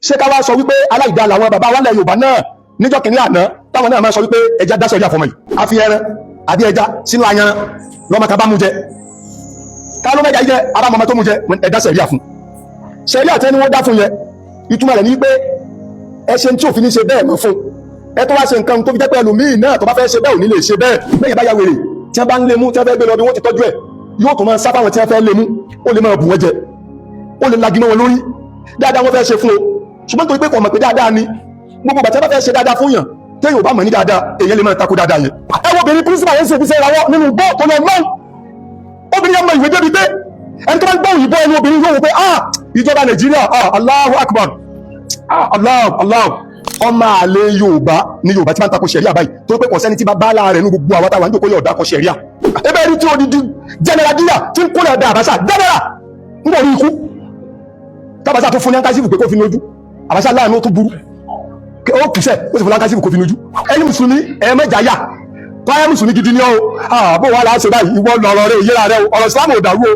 Ṣé ká wá sọ wípé aláìdá làwọn bàbá wa lẹ̀ Yorùbá náà níjọ́ kìnìún àná, táwọn náà máa sọ wípé ẹja dá sẹ̀ríà fọmọ yìí? A fi ẹran àbí ẹja sínú ayanran, lọ́mọ kan bá mú jẹ. Ká ló mẹ́ja jẹ abámọ́mọ́ tó mú jẹ, ẹ̀dá sẹ̀ríà fún. Sẹ̀ríà tẹ́ni wọ́n dá fún yẹn, ìtumọ̀ rẹ̀ ní pé ẹ ṣe tí òfin ní ṣe bẹ́ẹ̀ mọ́ fún ẹ, tó wá ṣe nǹkan tó fi jẹ́ pé ẹlòmíì náà tó bá fẹ́ ṣe bẹ́ẹ̀ ò ní lè ṣe bẹ́ẹ̀. Bẹ́ẹ̀ bá ya wèrè, tí wọ́n bá ń lé mú, tí wọ́n fẹ́ gbé lọ bí wọ́n ti tọ́jú ẹ̀, yóò tó máa sábà wọn tí wọ́n fẹ́ lé mú, ó lè máa bù wọ́n jẹ, ó lè lagi mọ́ wọn lórí. Dáadáa wọ́n fẹ́ ṣe fún o, ṣùgbọ́n torí pé kò mọ̀ pé dáadáa ni, gbogbo bàtẹ́ bá fẹ́ ṣe dáadáa fún yàn, téèyàn ò bá mọ̀ ní dáadáa, èèyàn lè máa takò dáadáa yẹn. Ẹ wo obìnrin principal yẹn ń ṣe fi ṣe ìràwọ̀ nínú gbọ́ tó lọ lọ́wọ́. Obìnrin yẹn mọ ìwé débi pé ẹni tó bá ń gbọ́ òyìnbó ẹni obìnrin yóò wò pé, ah, ìjọba Nàìjíríà, ah, Allahu Akbar, ah, Allah Allah. Ọmọ àlè Yorùbá ní Yorùbá tí bá ń takò ṣẹ̀ríà báyìí, tó pé kò sẹ́ni tí bá bá láàrẹ̀ ní gbogbo àwọn táwọn ń jókòó yóò dákọ̀ ṣẹ̀ríà. Ebe rí tí odidi general díyà tí ń kólẹ̀ ọ̀dà Àbáṣà, general ń bọ̀ rí ikú tábàṣà tó fún ní handkerchief pé kó fi nójú. Àbáṣà láàánú tó burú, ó kìsẹ̀, ó sì fún handkerchief kó fi nójú. Ẹni mùsùlùmí ẹ mẹ́jà yà tọ́yẹ, mùsùlùmí gidi ni ọ́. Àbò wà láṣẹ báyìí, ìwọ lọ̀rọ̀ rẹ òyìnbá rẹ, ọ̀rọ̀ Ìsìlámù ò dàrú o.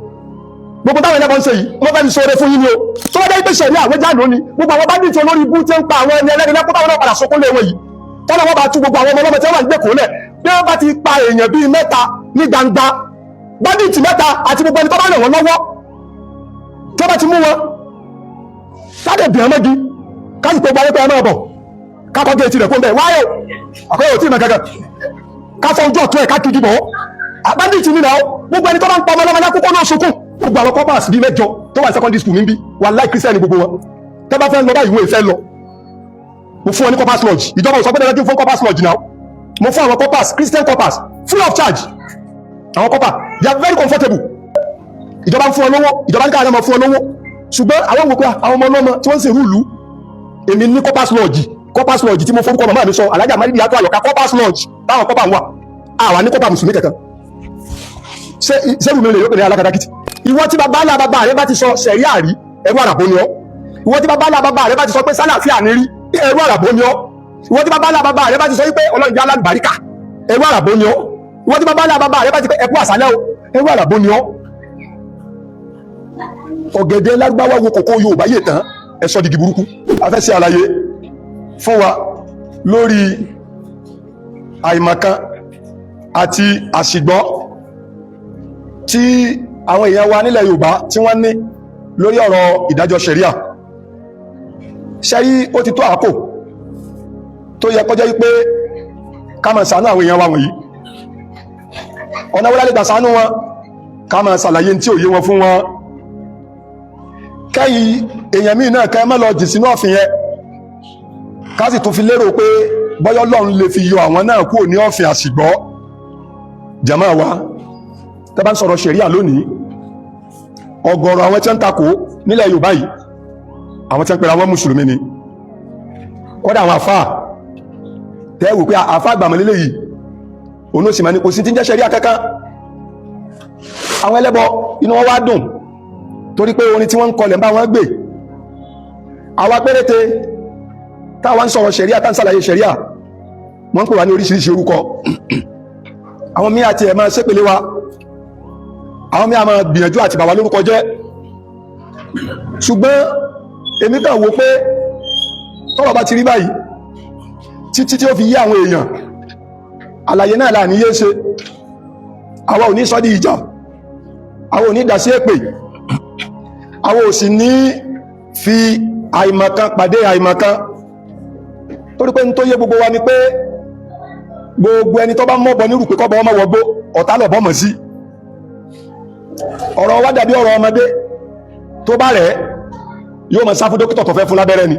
Gbogbo táwọn ẹlẹ́bọn ṣe yìí, wọ́n fẹ́ fi sóore fún yín ni o. Tó bá jẹ́ pé ṣẹ̀rí àwọn jáde lónìí, gbogbo àwọn bandit olórí ibú tí ń pa àwọn ẹni ẹlẹ́ni lẹ́kọ́, táwọn náà padà sọkún lé wọn yìí, tọ́lá wọn bá tú gbogbo àwọn ọmọ ọlọ́mọ tí wọ́n wà ní gbèkó lẹ̀, bí wọ́n bá ti pa èèyàn bíi mẹ́ta ní gbangba, bandit mẹ́ta àti gbogbo ẹni tó bá ràn wọ́n lọ́wọ́, tí wọ́n bá ti mú wọn sáré bìí ọmọdé káàsì pé gbogbo ayé pé ẹ máa bọ̀, kákọ́ géètì rẹ̀ kó ń bẹ̀ wáyò àkọ́yọ̀ tí ì mọ̀ kankan, káfọ́ ojú ọ̀tún ẹ̀ ká kiri bọ̀. Bandit nínú àwọn gbogbo ẹni tó bá ń pa ọmọ ọlọ́mọ lẹ́kọ́kọ́ náà sunkún. Gbogbo àwọn corpers bíi mẹ́jọ tó wà ní secondary school níbí, wàláì, Christian gbogbo wọn. Tẹ́ bá fẹ́ lọ báyìí, wọ́n ìfẹ́ lọ. Mo fún wọn ní corpers lodge. Ìjọba ò sọ pé dandan kí n fún corpers lodge náà. Mo fún àwọn corpers, Christian corpers, free of charge. Àwọn corper, they are very comfortable. Ìjọba ń fún wọn lówó, ìjọba ní káwọn ọmọ fún wọn lówó, ṣùgbọ́n àwọn wò pé àwọn ọmọ ọlọ́mọ tí wọ́n ń ṣèrú ìlú. Èmi ní corpers lodge, corpers lodge tí mo forúkọ màmá mi sọ, Alájà Maridi Yàtọ̀ Àyọ̀ká corpers lodge, táwọn corper ń wà. Àwa ní corper mùsùlùmí kankan. Ṣé sẹ́rù mi lè yóò pè ní alákatakítí? Ìwọ tí bàbá ńlá bàbá rẹ bá ti sọ sẹ̀rí àrí, ẹrú àràbó ni ọ́. Ìwọ tí bàbá ńlá bàbá rẹ bá ti sọ pé sálàfíà ní rí, ẹrú àràbó ni ọ́. Ìwọ tí bàbá ńlá bàbá rẹ bá ti sọ wípé Ọlọ́run jẹ́ alálùbáríkà, ẹrú àràbó ni ọ́. Ìwọ tí bàbá ńlá bàbá rẹ bá ti pé ẹkú àṣálẹ́ o, ẹrú àràbó ni ọ́. Ọ̀gẹ̀dẹ̀ lárúbáwá wo kòkó Yorùbá yè tán, ẹ sọ digi burúkú. A fẹ́ ṣe àlàyé fún wa lórí àìmọ̀kan àti àṣìgbọ́ tí àwọn èèyàn wa nílẹ̀ Yorùbá tí wọ́n ní lórí ọ̀rọ̀ ìdájọ́ ṣẹ̀ríà. Ṣẹ́rí, ó ti tó àkókò tó yẹ kó jẹ́ wípé ká máa ṣàánú àwọn èèyàn wa wọ̀nyí. Ọ̀nà wọlé lè gbà ṣàánú wọn? Ká máa ṣàlàyé tí ò yé wọn fún wọn, kẹ́yìn èèyàn míì náà kẹ́ má lọ jì sínú ọ̀fìn yẹn, ká sì tún fi lérò pé bọ́yọ́ Ọlọ́run lè fi yọ àwọn náà kúrò ní ọ̀fìn àṣìgbọ́. Jàmáà wa, tẹ́ bá ń sọ̀rọ̀ ṣẹ̀ríà lónìí, ọ̀gọ̀rọ̀ àwọn tí ń takò nílẹ̀ Yorùbá yìí, àwọn tí ń pera wọn mùsùlùmí ni. Kọ́dà àwọn àfáà tẹ́ wò pé àfáà àgbàmọ̀lélẹ̀ yìí, òun ó sì máa ní kò sí tí ń jẹ́ ṣẹ̀ríà kankan. Àwọn ẹlẹ́bọ, inú wọn wá dùn torí pé orin tí wọ́n ń kọlẹ̀ ń bá wọn gbé. Àwa péréte táwa ń sọ̀rọ̀ ṣẹ̀ríà, tá ń ṣàlàyé ṣẹ̀ríà, wọ́n ń pè wá ní oríṣiríṣi orúkọ. Àwọn míì àti ẹ̀ máa ṣépele wa, àwọn míì á máa gbìyànjú àti bà wá lórúkọ jẹ́. Ṣùgbọ́n èmi kàn wò pé tọ́rọ̀ bá ti rí báyìí, títí tí ó fi yé àwọn èèyàn, àlàyé náà là ní yé ṣe. Àwa ò ní sọ di ìjà, àwa ò ní dà sí èpè, àwa ò sì ní fi àìmọ̀kan pàdé àìmọ̀kan, torí pé n tó yé gbogbo wa ni pé gbogbo ẹni tó bá mọ́bọ nírù pé kọ́bọ ọmọ wọgbó, ọ̀tá lọ̀bọ́ mọ̀ sí. Ọ̀rọ̀ wa dàbí ọ̀rọ̀ ọmọdé tó bá rẹ̀, yóò máa sá fún dókítà tó fẹ́ fún lábẹ́rẹ́ ni.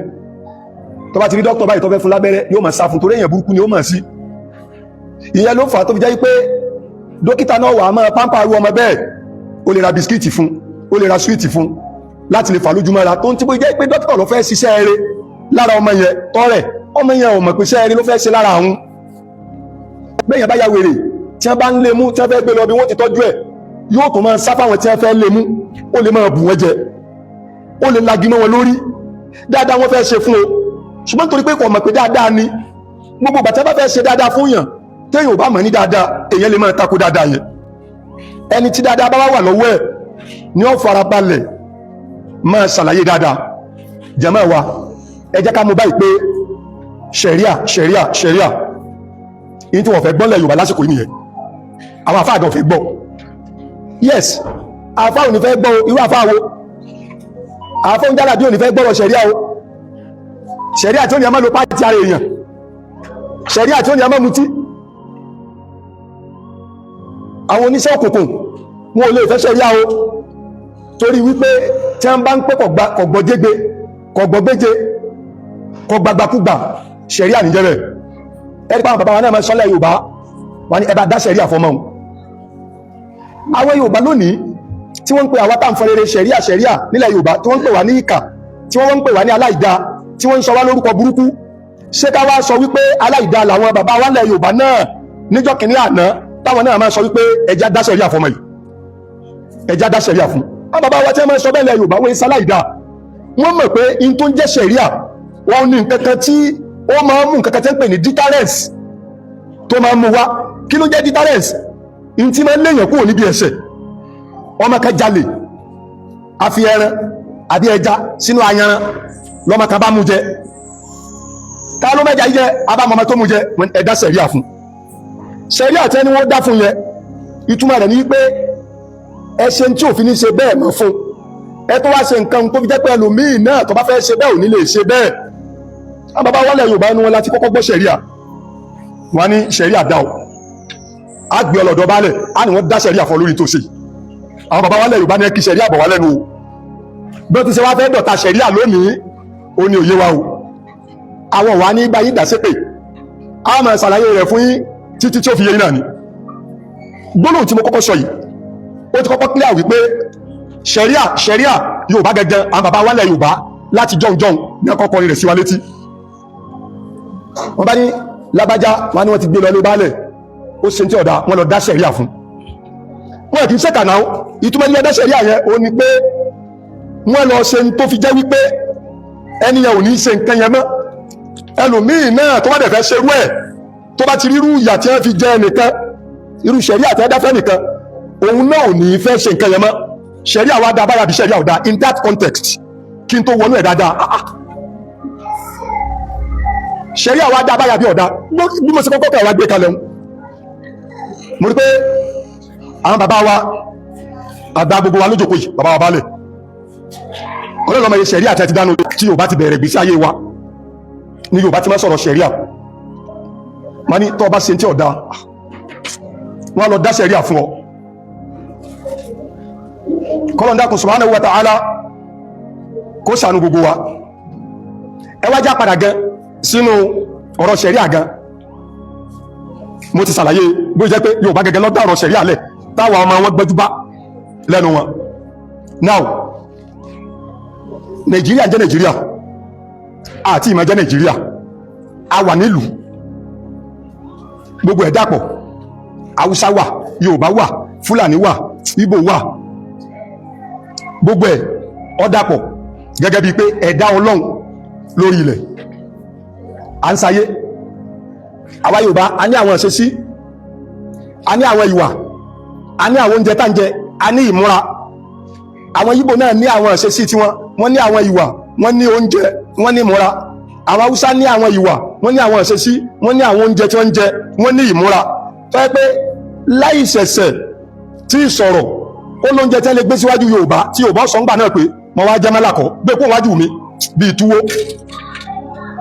Tó bá ti rí dókítà báyìí tó fẹ́ fún lábẹ́rẹ́, yóò máa sá fún, torí èèyàn burúkú ni ó mọ̀ sí. Ìyẹn ló fà á tó fi jẹ́ pé dókítà náà wà á máa pamper irú ọmọ bẹ́ẹ̀. Ó lè ra biscuit fún, ó lè ra sweet fún láti lè fà lójúmọ́ra, tó ń tí bó jẹ́ pé dókítà ló fẹ́ ṣiṣẹ́ eré lára ọmọ yẹn tọ́rẹ̀. Ọmọ yẹn ò mọ̀ pé iṣẹ́ eré ló fẹ́ ṣe lára àwọn. Bẹ́yẹn bá ya wèrè, tí wọ́n bá ń lé mú, tí wọ́n fẹ́ gbé lọ bí wọ́n ti tọ́jú ẹ̀, yóò tún máa sá fáwọn tí wọ́n fẹ́ lé mú, ó lè máa bù wọ́n jẹ, ó lè lagi mọ́ wọn lórí. Dáadáa wọ́n fẹ́ ṣe fún o, ṣùgbọ́n torí pé kò mọ̀ pé dáadáa ni, gbogbo ìgbà tí wọ́n bá fẹ́ ṣe dáadáa fún yàn, téèyàn ò bá mọ̀ ní dáadáa, èèyàn lè máa tako dáadáa yẹn. Ẹni tí dáadáa bá wà lọ́wọ́ ẹ̀ ni ó farabalẹ̀ máa ṣàlàyé dáadáa. Jàmáà wa. Ẹ jẹ́ ká mú báyìí pé ṣẹ̀ríà, ṣẹ̀ríà, ṣẹ̀ríà yìí tí wọ́n fẹ́ gbọ́ lẹ̀ Yorùbá lásìkò yìí nìyẹn. Àwọn àfáà gan fẹ́ gbọ́. Yes, àfáà ò ní fẹ́ gbọ́ o. Irú àfáà wo? Àfáà ń jálàbí ò ní fẹ́ gbọ́rọ̀ ṣẹ̀ríà o. Ṣẹ̀ríà tí ó ní a máa lo pàtí ara èèyàn, ṣẹ̀ríà tí ó ní a máa mutí. Àwọn oníṣẹ́ òkùnkùn, wọn ò lè fẹ́ ṣẹ̀ríà o, torí wípé tí wọ́n bá ń pẹ́ kọ̀gbọ́jégbé, kọ̀gbọ́gbéje, kọ̀gbàgbàkúgbà, ṣẹ̀ríà níjẹ́ bẹ́ẹ̀. Ẹ̀rí pàwọn bàbá wa náà máa sọ́lẹ̀ Yorùbá wọ́n ní ẹ bá dá ṣẹ̀ríà fọmọ́ wọn. Àwọn Yorùbá lónìí tí wọ́n ń pè àwa tá ń fọ rere ṣẹ̀ríà, ṣẹ̀ríà nílẹ̀ Yorùbá, tí wọ́n ń pè wá ní ìkà, tí wọ́n ń pè wá ní aláìda, tí wọ́n ń sọ wá lórúkọ burúkú, ṣé ká wá sọ wípé aláìda làwọn bàbá wa nílẹ̀ Yorùbá náà níjọ́ kìíní àná, táwọn náà máa sọ wípé ẹja dá ṣẹ̀ríà fọmọ yìí, ẹja dá ṣẹ̀ríà fún? Àwọn bàbá wa tí wọ́n máa sọ bẹ́ẹ̀ lẹ̀ Yorùbá, wọ́n ń sáláìda. Wọ́n mọ̀ pé in tó ń jẹ́ ṣẹ̀ríà, wọ́n ní nǹkan kan tí ó máa ń mú, nǹkan kan tí ń pè ní deterrence tó máa ń mú wá. Kí ló jẹ́ deterrence? In tí máa ń léèyàn kúrò níbi ẹ̀ṣẹ̀. Ọmọ kan jalè, a fi ẹran àbí ẹja sínú ayanran, lọ́mọ kan bá mú jẹ. Ta ló mẹ́ja jẹ? Abámọ́mọ́ tó mú jẹ. Ẹ dá ṣẹ̀ríà fún. Ṣẹ̀ríà tẹ́ni wọ́n dá fún yẹn, ìtumọ̀ rẹ̀ ní pé ẹ ṣe tí òfin ní ṣe bẹ́ẹ̀ mọ́ fún ẹ, tó wá ṣe nǹkan tó fi jẹ́ pé ẹlòmíì náà tó bá fẹ́ ṣe bẹ́ẹ̀ ò ní lè ṣe bẹ́ẹ̀. Àwọn bàbá wálẹ̀ Yorùbá ní wọn láti kọ́kọ́ gbọ́ ṣẹ̀ríà. Wọ́n ní ṣẹ̀ríà dá o, á gbé ọlọ́dọ̀ balẹ̀, á ní wọ́n dá ṣẹ̀ríà fún lórí tó ṣe. Àwọn bàbá wálẹ̀ Yorùbá ní kí ṣẹ̀ríà bọ̀ wá lẹ́nu o. Bí wọ́n ti ṣe wá fẹ́ dọ̀ta ṣẹ̀ríà lónìí, ó ní òye wa o. Àwọn wà ní bá yín dà sépè, á máa ṣàlàyé rẹ̀ fún yín títí tí ó fi yé yín náà ni. Gbólóhùn tí mo kọ́kọ́ sọ yìí, ó ti kọ́kọ́ clear wípé ṣẹ̀ríà, ṣẹ̀ríà Yorùbá gẹ́gẹ́, àwọn bàbá wálẹ̀ Yorùbá láti jọ̀hún jọ̀hún ní ọkọ̀ rẹ̀ sí wa létí. Wọ́n bá ní lábájá, wọ́n ní wọ́n ti gbé lọ lé baálẹ̀, ó ṣe tí ọ̀dà, wọ́n lọ dá ṣẹ̀ríà fún wọn. Kì í ṣèkà náà. Ìtumọ̀ ní lọ dá ṣẹ̀ríà yẹn, ó ní pé wọ́n lọ ṣe tó fi jẹ́ wípé ẹni yẹn ò ní ṣe nǹkan yẹn mọ́. Ẹlòmíì náà tó bá dẹ̀ fẹ́ ṣerú ẹ̀, tó bá ti rírú ìyà tí wọ́n fi jẹ ẹnìkan, irú ṣẹ̀ríà tí wọ́n dá fẹ́ nìkan, òun náà ò ní fẹ́ ṣe nǹkan yẹn mọ́. Ṣẹ̀ríà wa dá báyà bí ṣẹ̀ríà ò dá in that context, kí n tó wọnú ẹ̀ dáadáa. Ah, ah. Ṣẹ̀ríà wa dá báyà bí ọ̀dá, bí mo ṣe kọ́kọ́ kẹ́ wá gbé kalẹ̀ ń, mo rí pé àwọn bàbá wa àgbà gbogbo wa lójókòó yìí, bàbá wa balẹ̀ ọlọ́lọ́mọ yẹ, ṣẹ̀ríà tẹ́ ti dánú tí Yorùbá ti bẹ̀rẹ̀ gbèsè ayé wa ní Yorùbá ti máa sọ̀rọ̀ ṣẹ̀ríà. Wọ́n ní tọ́ bá ṣe tí ọ̀dá, wọ́n lọ dá ṣẹ̀ríà fún ọ. Kọ́lọ̀ dákun subhanahu wa ta'ala kó ṣàánú gbogbo wa. Ẹ wá já padà gan sínú ọ̀rọ̀ ṣẹ̀ríà gan. Mo ti ṣàlàyé bó jẹ́ pé Yorùbá gẹ́gẹ́ ló dá ọ̀rọ̀ ṣẹ̀ríà lẹ̀, táwọn ọmọ wọn gbẹ́jú bá lẹ́nu wọn. Now, Nàìjíríà jẹ́ Nàìjíríà àti ìmọ̀ jẹ́ Nàìjíríà. A wà nílùú, gbogbo ẹ̀ dàpọ̀. Haúsá wà, Yorùbá wà, Fúlàní wà, Ìgbò wà, gbogbo ẹ̀ ó dàpọ̀ gẹ́gẹ́ bíi pé ẹ̀dá Ọlọ́run lórí ilẹ̀ à ń sayé. Àwa Yorùbá, a ní àwọn ìṣesí, a ní àwọn ìwà, a ní àwọn oúnjẹ tá ń jẹ, a ní ìmúra. Àwọn Ìgbò náà ní àwọn ìṣesí tiwọn, wọ́n ní àwọn ìwà, wọ́n ní oúnjẹ, wọ́n ní ìmúra. Àwọn Haúsá ní àwọn ìwà, wọ́n ní àwọn ìṣesí, wọ́n ní àwọn oúnjẹ tí wọ́n ń jẹ, wọ́n ní ìmúra tó yẹ pé láì ṣẹ̀ṣẹ̀ tí ìsọ̀rọ̀ ó lóúnjẹ tí wọ́n lè gbé síwájú Yorùbá, tí Yorùbá sọ ń gbà náà pé mo wá jẹ́ mẹ́làkọ́, gbé kó wájú mi bíi túwó,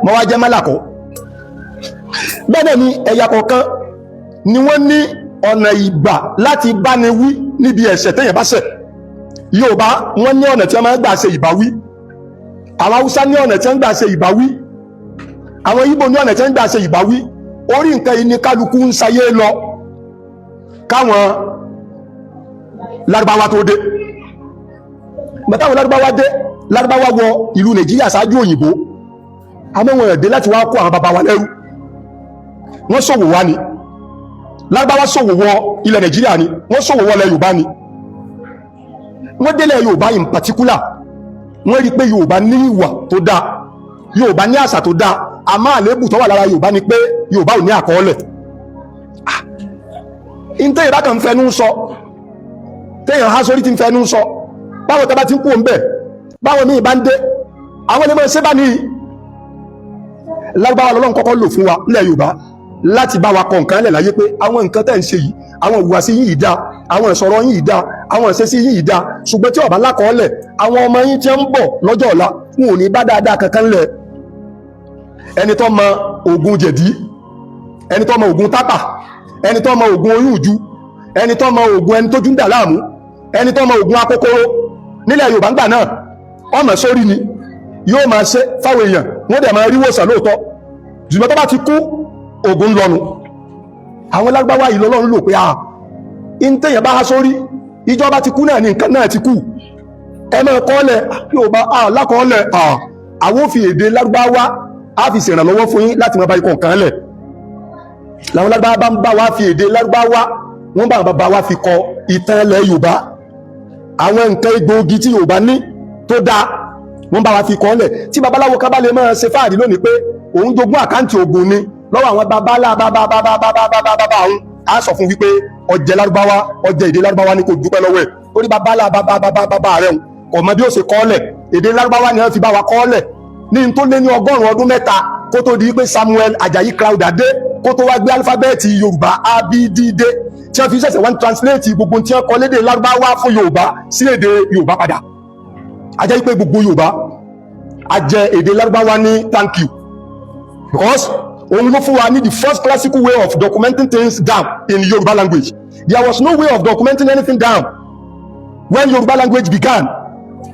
mo wá jẹ́ mẹ́làkọ́. Bẹ́ẹ̀ náà ni ẹ̀yà kọ̀ọ̀kan ni wọ́n ní ọ̀nà ìgbà láti báni wí níbi ẹ̀ṣẹ̀ téèyàn bá ṣẹ̀. Yorùbá, wọ́n ní ọ̀nà tí wọ́n máa ń gbà ṣe ìbáwí. Àwọn Haúsá ní ọ̀nà tí wọ́n ń gbà ṣe ìbáwí. Àwọn Ìgbò ní ọ̀nà tí wọ́n ń gbà ṣe ìbáwí. Orí nǹkan yìí ni kálukú ń sayé lọ káwọn Lárúbáwá tó dé. Bàtàwọn Lárúbáwá dé, Lárúbáwá wọ ìlú Nàìjíríà ṣáájú òyìnbó. Àmọ́ wọn dé láti wá kó àwọn bàbá wa lẹ́rú, wọ́n ṣòwò wá ni. Lárúbáwá ṣòwò wọ ilẹ̀ Nàìjíríà ni, wọ́n ṣòwò wọ ilẹ̀ Yorùbá ni. Wọ́n délẹ̀ Yorùbá in particular, wọ́n rí pé Yorùbá ní ìwà tó dáa, Yorùbá ní àṣà tó dáa. Àmọ́ àléébù tó wà lára Yorùbá ni pé Yorùbá ò ní àkọọ́lẹ̀. Ìntẹ́ ìbá kan fẹnu sọ, téèyàn há sórí tí ń fẹnu sọ, báwọn tẹ́ bá ti ń kú òun bẹ̀, báwọn míì bá ń dé, àwọn lè mọ̀ ṣé bá ní. Lárúbáwá lọ́lọ́run kọ́kọ́ lò fún wa nílẹ̀ Yorùbá láti bá wa kọ nǹkan lẹ̀ láyé pé àwọn nǹkan tẹ́ ń ṣe yìí, àwọn ìhùwàsí yìí dá, àwọn ìsọ̀rọ̀ yìí dá, àwọn ìṣesí yìí dá. Ṣùgbọ́n tí ó bá lákọọ́lẹ̀, àwọn ọmọ yín tí ń bọ̀ lọ́jọ́ ọ̀la, wọn ò ní bá dáadáa kankan lẹ̀. Ẹni tó mọ ògùn jẹ̀dí, ẹni tó mọ ògùn tápà, ẹni tó mọ ògùn oyún ìju, ẹni tó mọ ògùn ẹni tójú ń dà láàmú, ẹni tó mọ ògùn akókóró nílẹ̀ Yorùbá ń gbà náà, ọmọ sórí ni yóò máa ṣe fáwọn èèyàn, wọ́n dẹ̀ máa rí wòsàn lóòótọ́. Ṣùgbọ́n tó bá ti kú, ògùn ń lọnu. Àwọn Lárúbáwá yìí lọ́lọ́run lò pé à ń tẹ̀yàn bá há sórí, ìjọba ti kú náà ní nǹkan náà ti kú, ẹ máa kọ́lẹ̀. Yorùbá lákọọ́lẹ̀, àwọn ò fi èdè Lárúbáwá á fi ṣèrànlọ́wọ́ fún yín láti máa bá ikọ̀ nǹkan lẹ̀. Làwọn Lárúbáwá bá ń bá wa fi èdè Lárúbáwá, wọ́n bá bàbá wa fi kọ ìtàn ilẹ̀ Yorùbá, àwọn nǹkan egbòogi tí Yorùbá ní tó dáa, wọ́n bá wa fi kọ́ lẹ̀. Tí babaláwo kan bá lè máa ṣe fáàrí lónìí pé òun jogún àkáǹtì ògùn ni lọ́wọ́ àwọn babalá bàbá bàbá bàbá bàbá bàbá òun, á sọ fún wípé ọjẹ́ Lárúbáwá, ọjẹ́ èdè Lárúbáwá ni, kò dúpẹ́ lọ́wọ́ ẹ̀ orí babalá bàbá bàbá bàbá rẹ̀ kò mọ bí ó ṣe kọ́ lẹ̀. Èdè Lárúbáwá ni wọ́n fi bá wa kọ́ lẹ̀ ní n tó lé ní 300 ọdún kó tó di pé Samuel Ajayi Crowther dé, kó tó wá gbé alifábẹ́ẹ̀tì Yorùbá abdd tí wọ́n fi ṣẹ̀ṣẹ̀ wọ́n translate gbogbo tí wọ́n kọ lédè Lárúbáwá fún Yorùbá sí èdè Yorùbá padà. A jẹ́ pé gbogbo Yorùbá a jẹ èdè Lárúbáwá ní thank you, because òun ló fún wa ní the first classical way of documenting things down in Yorùbá language. There was no way of documenting anything down when Yorùbá language began.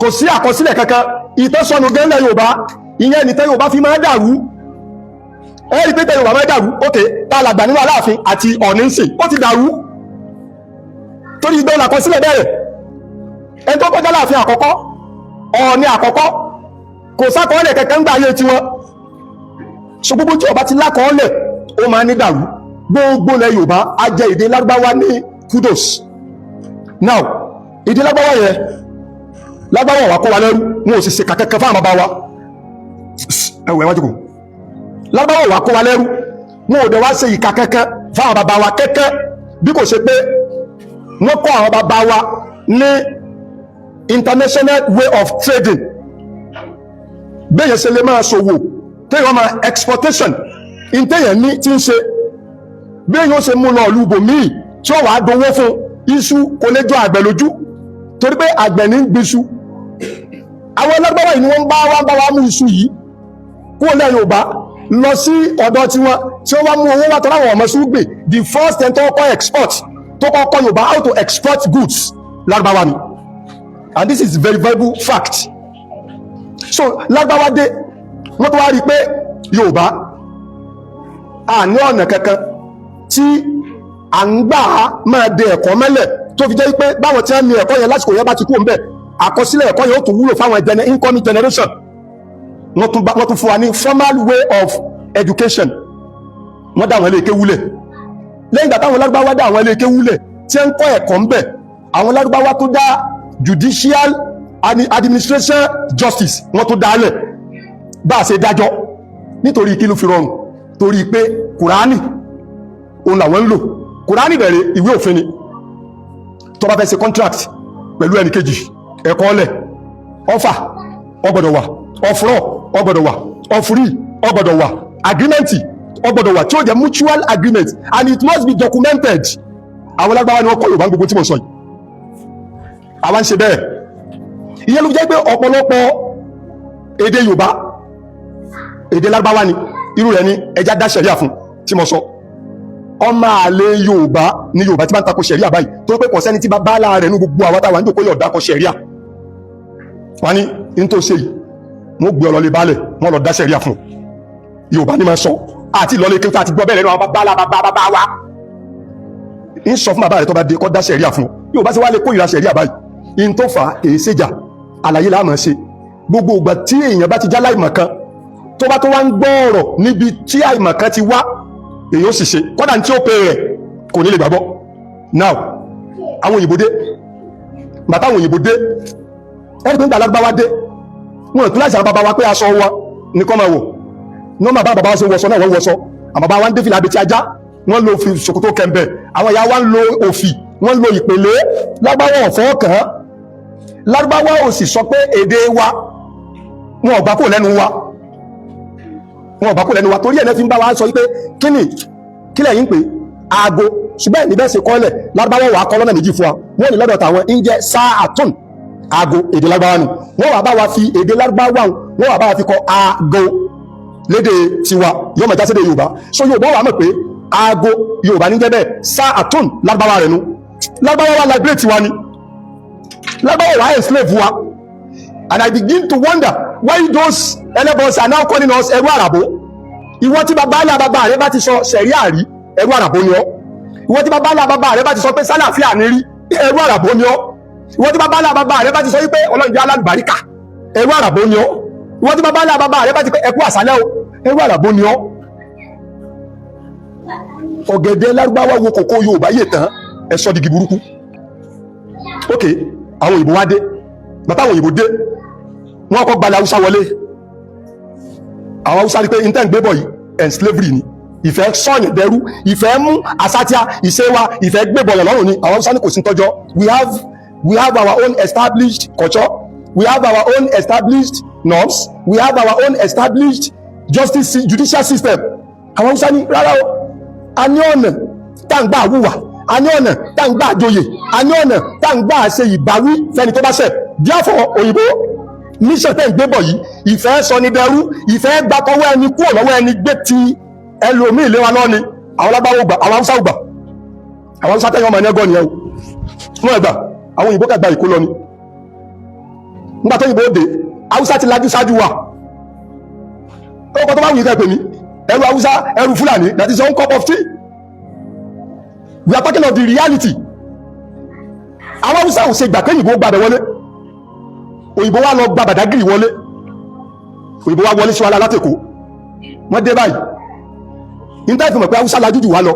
Kò sí àkọsílẹ̀ kankan. Ìtọ́sọ̀nù gẹ́lẹ̀ Yorùbá, ìyẹn nìtẹ́ Yorùbá fi máa dàrú. Ẹ rí pé tẹ Yorùbá máa dàrú. Ok, tá a làgbà nínú Aláàfin àti Ọ̀ọ̀ni ń sìn, ó ti dàrú torí ìgbẹ́ làkọsílẹ̀ bẹ̀rẹ̀. Ẹni tó kọjá láàfin àkọ́kọ́, Ọ̀ọ̀ni àkọ́kọ́, kò sákọọ́lẹ̀ kankan ń gbà ayé tiwọn. So gbogbo tí ó bá ti lákọọ́lẹ̀, ó máa ní dàrú. Gbogbo ilẹ̀ Yorùbá á jẹ́ èdè Lárúbáwá ní kudos. Now, èdè Lárúbáwá yẹn, Lárúbáwá wà kó wa lẹ́rú, wọn ò sì ṣe kàkẹ́kẹ́ fáwọn bàbá wa. Ẹwẹ̀ wájú kò Lárúbáwá wà kó wa lẹ́rú, wọn ò dẹ̀ wá ṣe ìkà kankan fáwọn bàbá wa kẹ́kẹ́, bí kò ṣe pé wọ́n kọ́ àwọn bàbá wa ní international way of trading, bẹ́ẹ̀ yẹn ṣe lè máa ṣòwò, téèyàn máa exportation ìtẹ̀yàn ní tí ń ṣe, bẹ́ẹ̀ yóò ṣe mú lọ ìlú ibòmíì tí ó wàá dowó fún. Iṣu kò lè jọ àgbẹ̀ lójú torí pé àgbẹ̀ ní ń gbin. Àwọn Lárúbáwá yìí ni wọ́n bá wa mú iṣu yìí kúrò lẹ́ Yorùbá lọ sí ọ̀dọ̀ tiwọn, tí wọ́n wá mú owó wá tọ́lá àwọn ọmọ ṣúgbè. The first ten tó kọ́kọ́ export, tó kọ́kọ́ Yorùbá how to export goods, Lárúbáwá ni, and this is very very fact. So Lárúbáwá dé, wọ́n tó wá rí i pé Yorùbá a ní ọ̀nà kankan tí à ń gbà á máa de ẹ̀kọ́ mẹ́lẹ̀, tó fi jẹ́ pé báwọn tí wọ́n ní ẹ̀kọ́ yẹn lásìkò yẹn bá ti kú òǹbẹ̀, àkọsílẹ̀ ẹ̀kọ́ yẹn ó tún wúlò fáwọn incoming generation. Wọ́n tún fún wa ní formal way of education. Wọ́n dá àwọn ilé kéwú lẹ̀. Lẹ́yìn ìgbà táwọn Lárúbáwá dá àwọn ilé kéwú lẹ̀ tí ń kọ́ ẹ̀kọ́ ń bẹ̀, àwọn Lárúbáwá tó dá judicial administration, justice, wọ́n tó dá lẹ̀, bá a ṣe dájọ́. Nítorí kí ló fi rọrùn? Torí pé Kùránì òun làwọn ń lò. Kùránì bẹ̀rẹ̀ ìwé òfin ni. Tó bá fẹ́ ṣe contract pẹ̀lú ẹnì kejì, ẹ̀kọ́ lẹ̀, offer ó gbọ́dọ̀ wà, offeror ó gbọ́dọ̀ wà, offeree ó gbọ́dọ̀ wà, agreement ó gbọ́dọ̀ wà tí ó jẹ́ mutual agreement, and it must be documented. Àwọn Lárúbáwá ni wọ́n kọ́ Yorùbá gbogbo tí mo sọ yìí. Àwa ń ṣe bẹ́ẹ̀. Ìyẹn ló fi jẹ́ pé ọ̀pọ̀lọpọ̀ èdè Yorùbá, èdè Lárúbáwá ni. Irú rẹ̀ ni ẹja dá ṣẹ̀ríà fún tí mo sọ. Ọmọ àlè Yorùbá ní Yorùbá tí bá ń takò ṣẹ̀ríà báyìí, tó pé kò sẹ́ni tí bá bá láàrẹ̀ ní gbogbo àwọn táwa ń jòkó yọ̀ dákọ̀ ṣẹ̀ríà. Wọ́n ní ní tó ṣe yìí, wọ́n gbé ọlọ́lé balẹ̀, wọ́n lọ dá ṣẹ̀ríà fún. Yorùbá ní máa sọ àti ìlọlé kí àti gbọ́ bẹ́ẹ̀ lẹ́nu àwọn bàbá bàbá bàbá wa. Ń sọ fún bàbá rẹ̀ tó bá dé kọ́ dá ṣẹ̀ríà fún. Yorùbá sì wá lè kórìíra ṣẹ̀ríà báyìí, in tó fà á kìí ṣèjà. Àlàyé la máa ṣe. Gbogbo ìgbà tí èèyàn bá ti já láìmọ̀ kan, tó bá tó wá ń gbọ́ ọ̀rọ̀ níbi tí àìmọ̀ kan ti wá, èèyàn ó sì ṣe kọ́dà tí ó pe rẹ̀ kò ní lè gbàgbọ́. Now, àwọn òyìnbó dé. Bàtà àwọn òyìnbó dé, ẹni pé ń gbà Lárúbáwá dé, wọn ò tún láti àwọn bàbá wa pé aṣọ wọn ní kọ́ máa wọ̀. Nọ́mbà bá bàbá wa ṣe wọṣọ náà, wọ́n wọṣọ. Àwọn bàbá wa ń dé fìlà abetí ajá, wọ́n lo fi ṣòkòtò kẹ̀mbẹ̀. Àwọn ìyá wa ń lo òfì, wọ́n lo ìpèlé. Lárúbáwá ọ̀fọ́ kàn án. Lárúbáwá ò sì sọ pé èdè wa wọn ò gbà kó lẹ́nu wa. Wọn ò gbà kúrò lẹ́nu wa. Torí ẹ̀ náà fi ń bá wa sọ wípé kíni kílẹ̀ yín pé aago, ṣùgbọ́n ẹ̀ níbẹ̀ ṣe kọ́lẹ̀. Lárúbáwá wà á kọ́ lọ́nà méjì fún wa. Wọ́n ní lọ́dọ̀ tàwọn ń jẹ́ ساعة, aago, èdè Lárúbáwá ni. Wọ́n wà bá wa fi èdè Lárúbáwá, wọ́n wà bá wa fi kọ aago lédè tiwa, yóò máa já sédè Yorùbá. So Yorùbá wà mọ̀ pé aago Yorùbá ní jẹ́ bẹ́ẹ̀, ساعة Lárúbáwá rẹ̀ nu. Lárúbáwá wa liberate wa ni, Lárúbáwá wa enslave wa. And I begin to wonder why those ẹlẹ́bọ̀s are now calling us ẹrú àràbó. Ìwọ tí bàbá alẹ́ bàbá rẹ bá ti sọ sẹ̀ríà rí, ẹrú àràbó ni ọ́. Ìwọ tí bàbá alẹ́ bàbá rẹ bá ti sọ pé sálàáfíà ní rí, ẹrú àràbó ni ọ́. Ìwọ tí bàbá alẹ́ bàbá rẹ bá ti sọ wípé Ọlọ́run jẹ́ alálùbáríkà, ẹrú àràbó ni ọ́. Ìwọ tí bàbá alẹ́ bàbá rẹ bá ti pé ẹkú àṣálẹ́ o, ẹrú àràbó ni ọ́. Ọ̀gẹ̀dẹ̀ Lárúbáwá wo kòkó Yorùbá yè tán, ẹ sọ digi burúkú. Ok, àwọn òyìnbó wá dé. Bàtà àwọn òyìnbó dé, wọ́n kọ́ gbalẹ̀ Haúsá wọlé. Àwọn Haúsá rí pé intent gbé bọ̀ yìí, enslavery ni, ìfẹ́ sọ̀yìn dẹrú, ìfẹ́ mú àsátìá ìṣe wa, ìfẹ́ gbé bọ̀yàn lọ́rùn ni. Àwọn Haúsá ní kò sí tọ́jọ́. We have our own established culture, we have our own established norms, we have our own established justice, judicial system. Àwọn Haúsá ní rárá o, a ní ọ̀nà tá ń gbà wúwà, a ní ọ̀nà tá ń gbà joyè, a ní ọ̀nà tá ń gbà ṣe ìbáwí fẹ́ni tó bá ṣẹ̀. Therefore, òyìnbó mission tẹ́ ń gbé bọ̀ yìí, ìfẹ́ sọ ní dẹrú, ìfẹ́ gba tọwọ́ ẹni kúrò lọ́wọ́ ẹni gbé ti ẹlòmíì lé wa lọ́ni. Àwọn lábáwò gbà, àwọn Haúsá gbà. Àwọn Haúsá tẹ́yìn ọmọ ẹni ẹgọ́ nìyẹn o, wọ́n gbà. Àwọn òyìnbó kàgbà ìkó lọ ni. Nígbà tó òyìnbó dé, Haúsá ti lajú ṣáájú wa. Ó kọ́ tó bá wù yín ká pè mí ẹrú Haúsá, ẹrú Fúlàní, that is your own cup of tea. We are talking of the reality. Àwọn Haúsá ò ṣe gbà pé òyìnbó gbàbẹ̀ wọlé. Òyìnbó wa lọ gba Bàdágìrì wọlé. Òyìnbó wa wọlé sí wa látẹ̀kọ́. Wọ́n dé báyìí, níta ìfìmọ̀ pé Haúsá lajú jù wá lọ.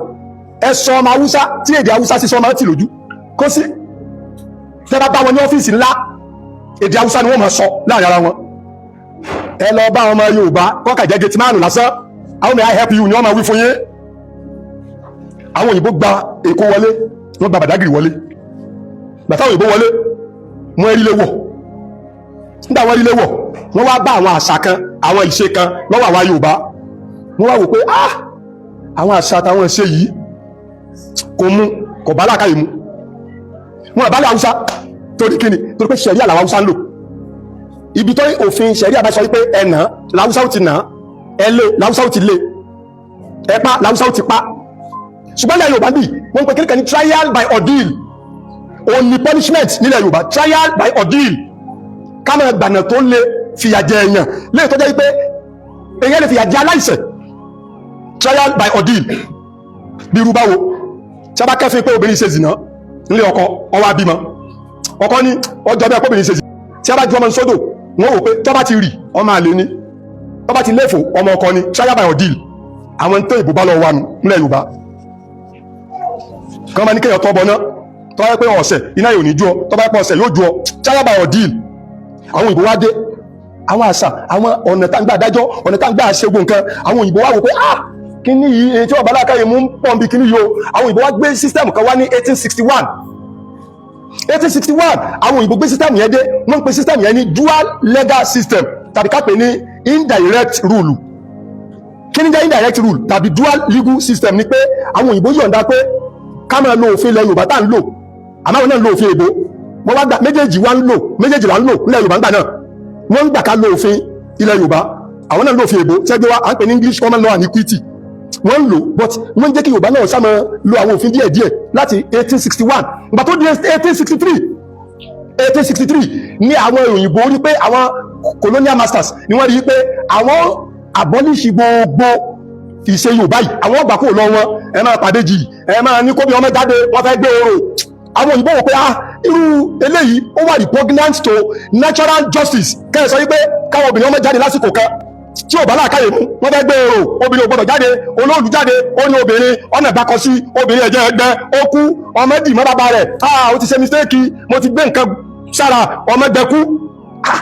Ẹ sọ ọmọ Haúsá tí èdè Haúsá sísọ máa ń tì lójú kó sí. Tẹ́ bá bá wọn ní ọ́fíìsì ńlá, èdè Haúsá ni wọ́n máa sọ láàrin ara wọn. Ẹ lọ bá ọmọ Yorùbá kọ́kà jẹ́ gate márùn lásán, "How may I help you?" ni wọ́n máa wí fún yín. Àwọn òyìnbó gba Èkó wọlé, wọ́n gba Bàdágìrì wọlé. Gbàtà òyìnbó wọlé, wọ́n rí lé wọ̀. Nígbà wọ́n rí lé wọ̀, wọ́n wá bá àwọn àṣà kan, àwọn ìṣe kan lọ́wọ́ àwa Yorùbá. Wọ́n wá wò pé, ah, àwọn àṣà àtàwọn ìṣe yìí kò mú, kò bá làákàyè mu. Wọn àbálẹ̀ Haúsá. Torí kíni? Torí pé ṣẹ̀ríà làwọn Haúsá ń lò. Ibi tó òfin ṣẹ̀ríà bá sọ wípé ẹ̀nà làwúsá ó ti nà, ẹ lé làwúsá ó ti lé, ẹ pa làwúsá ó ti pa. Ṣùgbọ́n ilẹ̀ Yorùbá bì, wọ́n ń pè kíníkan ní trial by ordeal. Òun ni punishment nílẹ̀ Yorùbá, trial by ordeal. Ká máa gbànà tó lè fìyà jẹ èèyàn léè tó jẹ́ wípé èèyàn lè fìyà jẹ aláìṣẹ̀, trial by ordeal. Bí irú báwo? Tí a bá kẹ́fín pé obìnrin ṣe zìnà nílé ọkọ, ó wá bímọ, ọkọ ní ọjọ́ bí ọkọ̀bìnrin ṣe zìnà. Tí a bá ju ọmọ sódò, wọ́n wò pé tó bá ti rì, ọmọ àlè ni, tó bá ti léfò, ọmọ ọkọ ni. Trial by ordeal. Àwọn tó ìbò bá lọ wà nù nílẹ̀ Yorùbá kan máa ní kéèyàn tọ́ bọ náà, tó bá yẹ pé ọ̀sẹ̀ iná yóò ní jú ọ, tó bá yẹ pé ọ̀sẹ̀ yóò ju ọ, trial by ordeal. Àwọn òyìnbó wá dé, àwọn àṣà, àwọn ọ̀nà tá ń gbà dájọ́, ọ̀nà tá ń gbà ṣe gbogbo nǹkan, àwọn òyìnbó wá wò pé, ah, kíní yìí, èyí tí ọ̀bá lákàyè mú ń pọ̀ bí kíní yìí o. Àwọn òyìnbó wá gbé system kan wá ní 1861. 1861, àwọn òyìnbó gbé system yẹn dé. Wọ́n ń pe system yẹn ní dual legal system, tàbí ká pè ní indirect rule. Kí ni jẹ́ indirect rule tàbí dual legal system? Ni pé àwọn òyìnbó yọ̀ǹda pé ká máa lo òfin ilẹ̀ Yorùbá tá à ń lò, àmọ́ àwọn náà ń lo òfin èbó. Wọ́n wá gbà méjèèjì wá ń lò, méjèèjì là ń lò nílẹ̀ Yorùbá ńgbà náà. Wọ́n ń gbà ká lo òfin ilẹ̀ Yorùbá, àwọn náà ń lo òfin èbó tẹ́gbẹ́ wa, à ń pè ní English common law and equity. Wọ́n ń lò, but wọ́n ń jẹ́ kí Yorùbá náà sá máa lo àwọn òfin díẹ̀díẹ̀ láti 1861. Ìgbà tó di 1863, 1863 ní àwọn òyìnbó rí pé, àwọn colonial masters ni wọ́n rí pé àwọn abolish gbogbo ìṣe Yorùbá yìí, àwọn ọgbà kúrò lọ wọn. Ẹ máa pàdé jì, ẹ máa ní kóbi ọmọ jáde, wọ́n fẹ́ gbé orò. Àwọn òyìnbó wò pé, ah, irú eléyìí ó wà repugnant to natural justice. Kẹ́ ẹ sọ wípé káwọn obìnrin ọmọ jáde lásìkò kan tí ò bá láàkáyè mú, wọ́n fẹ́ gbé orò, obìnrin ò gbọ́dọ̀ jáde. Olóòlù jáde, ó ní obìnrin ọ̀nà ìbákọ sí obìnrin, ẹ̀jẹ̀ ẹgbẹ́, ó kú, ọmọ dì mọ́ bàbá rẹ̀. Ah, ó ti ṣe mistake, mo ti gbé nǹkan sára, ọmọ gbẹkú. Ah,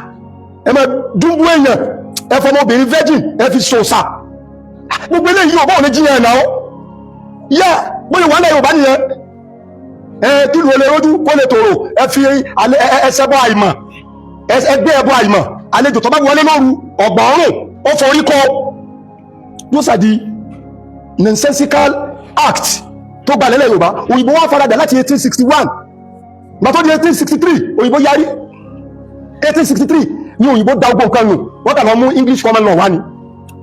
ẹ máa dúnbú èèyàn, ẹ fọmọ obìnrin virgin, ẹ fi sòsà. Gbogbo eléyìí ò báwo lè jiyàn ẹ̀ náà yẹ bóyá wà náà Yorùbá nìyẹn. Ẹ kí lu olè rojú kó lè tòrò, ẹ fi ẹsẹ bọ àìmọ̀, ẹgbẹ́ ẹbọ àìmọ̀. Àlejò tó bá wọlé lóru ọgbọ̀n ọrùn, ó forí kọ. Those are the nonsensical act tó gbalẹ̀ lẹ̀ Yorùbá. Òyìnbó wá faradà láti 1861. Gbà tó di 1863, òyìnbó yarí. 1863 ní òyìnbó da ogbó nǹkan nù. Wọ́n kà lọ mú English common law wá ni.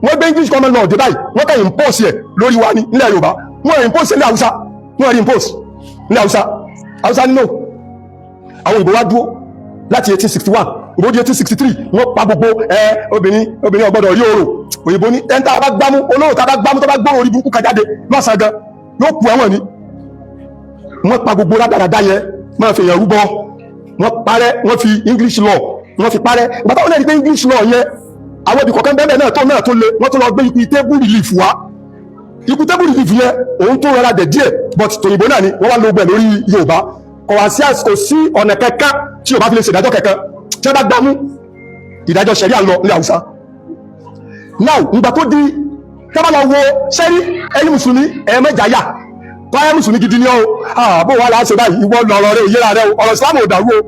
Wọ́n gbé English common law dé báyìí, wọ́n kà impose ẹ̀ lórí wa ní nílẹ̀ Yorùbá. Wọ́n impose ní Haúsá, wọ́n rí impose ní Haúsá. Haúsá nínú àwọn òyìnbó wá dúró láti 1861. Òyìnbó di 1863, wọ́n pa gbogbo ẹ. Obìnrin, obìnrin ò gbọ́dọ̀ rí orò. Òyìnbó ní ẹni tá a bá gbámú, olóró tá a bá gbámú, tó bá gbóró orí burúkú kan jáde lọ́sàn-án gan, yóò kú ẹ̀wọ̀n ni. Wọ́n pa gbogbo rádaràdá yẹn, máa fi èèyàn rúbọ, wọ́n parẹ́. Wọ́n fi English law, wọ́n fi parẹ́. Ìgbà táwọn náà rí pé English law yẹn, àwọn ibì kọ̀ọ̀kan bẹ́ẹ̀ náà tó náà tó le, wọ́n tó lọ gbé equitable relief wá. Equitable relief yẹn, òun tó rọra dẹ̀ díẹ̀, but tòyìnbó náà ni wọ́n wá lo gbẹ̀ lórí Yorùbá. Kò wá sí àsìkò sí ọ̀nà kankan tí Yorùbá fi lè ṣèdájọ́ kankan. Tí wọ́n bá gbámú, ìdájọ́ ṣẹ̀ríà lọ ní Haúsá. Now, ìgbà tó di tẹ́bá lọ wo sẹ́rí, ẹ̀yin mùsùlùmí, ẹ̀ẹ́mẹ́jà yà tọ́yẹ́ mùsùlùmí gidi ni ọ́. Àbò wà láṣẹ báyìí, ìwọ lọ̀rọ̀ rẹ̀ òyìnbá rẹ̀ o. Ọ̀rọ̀ Ìsìlámù ò dàrú o.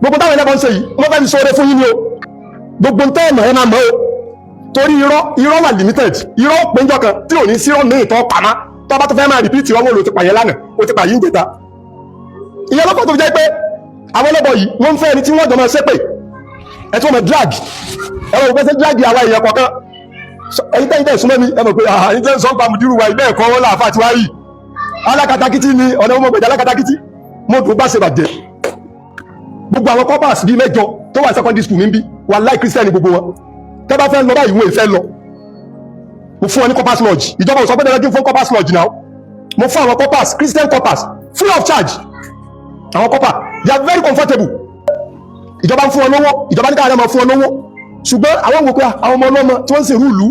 Gbogbo táwọn ẹlẹ́bọn ń ṣe yìí, wọ́n fẹ́ fi sóore fún yín ni o. Gbogbo ntẹ́ ẹ̀mọ̀ ẹ̀ máa mọ̀ o, torí irọ́, irọ́ wà limited. Irọ́ péjọ kan tí ò ní sí ọ̀nà ìtọ́ pamá. Tó bá tó fẹ́ máa repeat irọ́, wọn lò ti pààyàn lánàá, ó ti pààyàn jẹta. Ìyẹn lọ́kọ̀ tó fi jẹ́ pé àwọn ẹlẹ́bọ yìí, wọ́n ń fẹ́ ẹni tí wọ́n jọ máa ṣépè ẹ, tí wọ́n máa drag ẹ. Wọ́n fẹ́ drag àwa èèyàn kọ̀ọ̀kan. Ẹ̀yin tẹ́yìn tẹ́ súnmọ́ mi, ẹ mọ̀ pé ẹ̀yin tẹ́ sọ́n pa mùdírù wa ilé ẹ̀kọ́ wọn láàfà tí wá yìí, alákatakítí ni ọ̀nà ọmọ gbẹ̀dẹ̀ alákatakítí. Mo dùn bá ṣe bàjẹ́. Gbogbo àwọn corpers bíi mẹ́jọ tó wà secondary school níbí, wàláì, Christian gbogbo wọn. Tẹ́ bá fẹ́ lọ báyìí, wọn ì fẹ́ lọ. Mo fún wọn ní corpers lodge. Ìjọba ò sọ pé dandan kí n fún corpers lodge náà. Mo fún àwọn corpers, Christian corpers, free of charge. Àwọn corper, they are very comfortable. Ìjọba ń fún wọn lówó, ìjọba ní káàdé máa fún wọn lówó, ṣùgbọ́n àwọn wò pé àwọn ọmọ ọlọ́mọ tí wọ́n ń ṣèrú ìlú.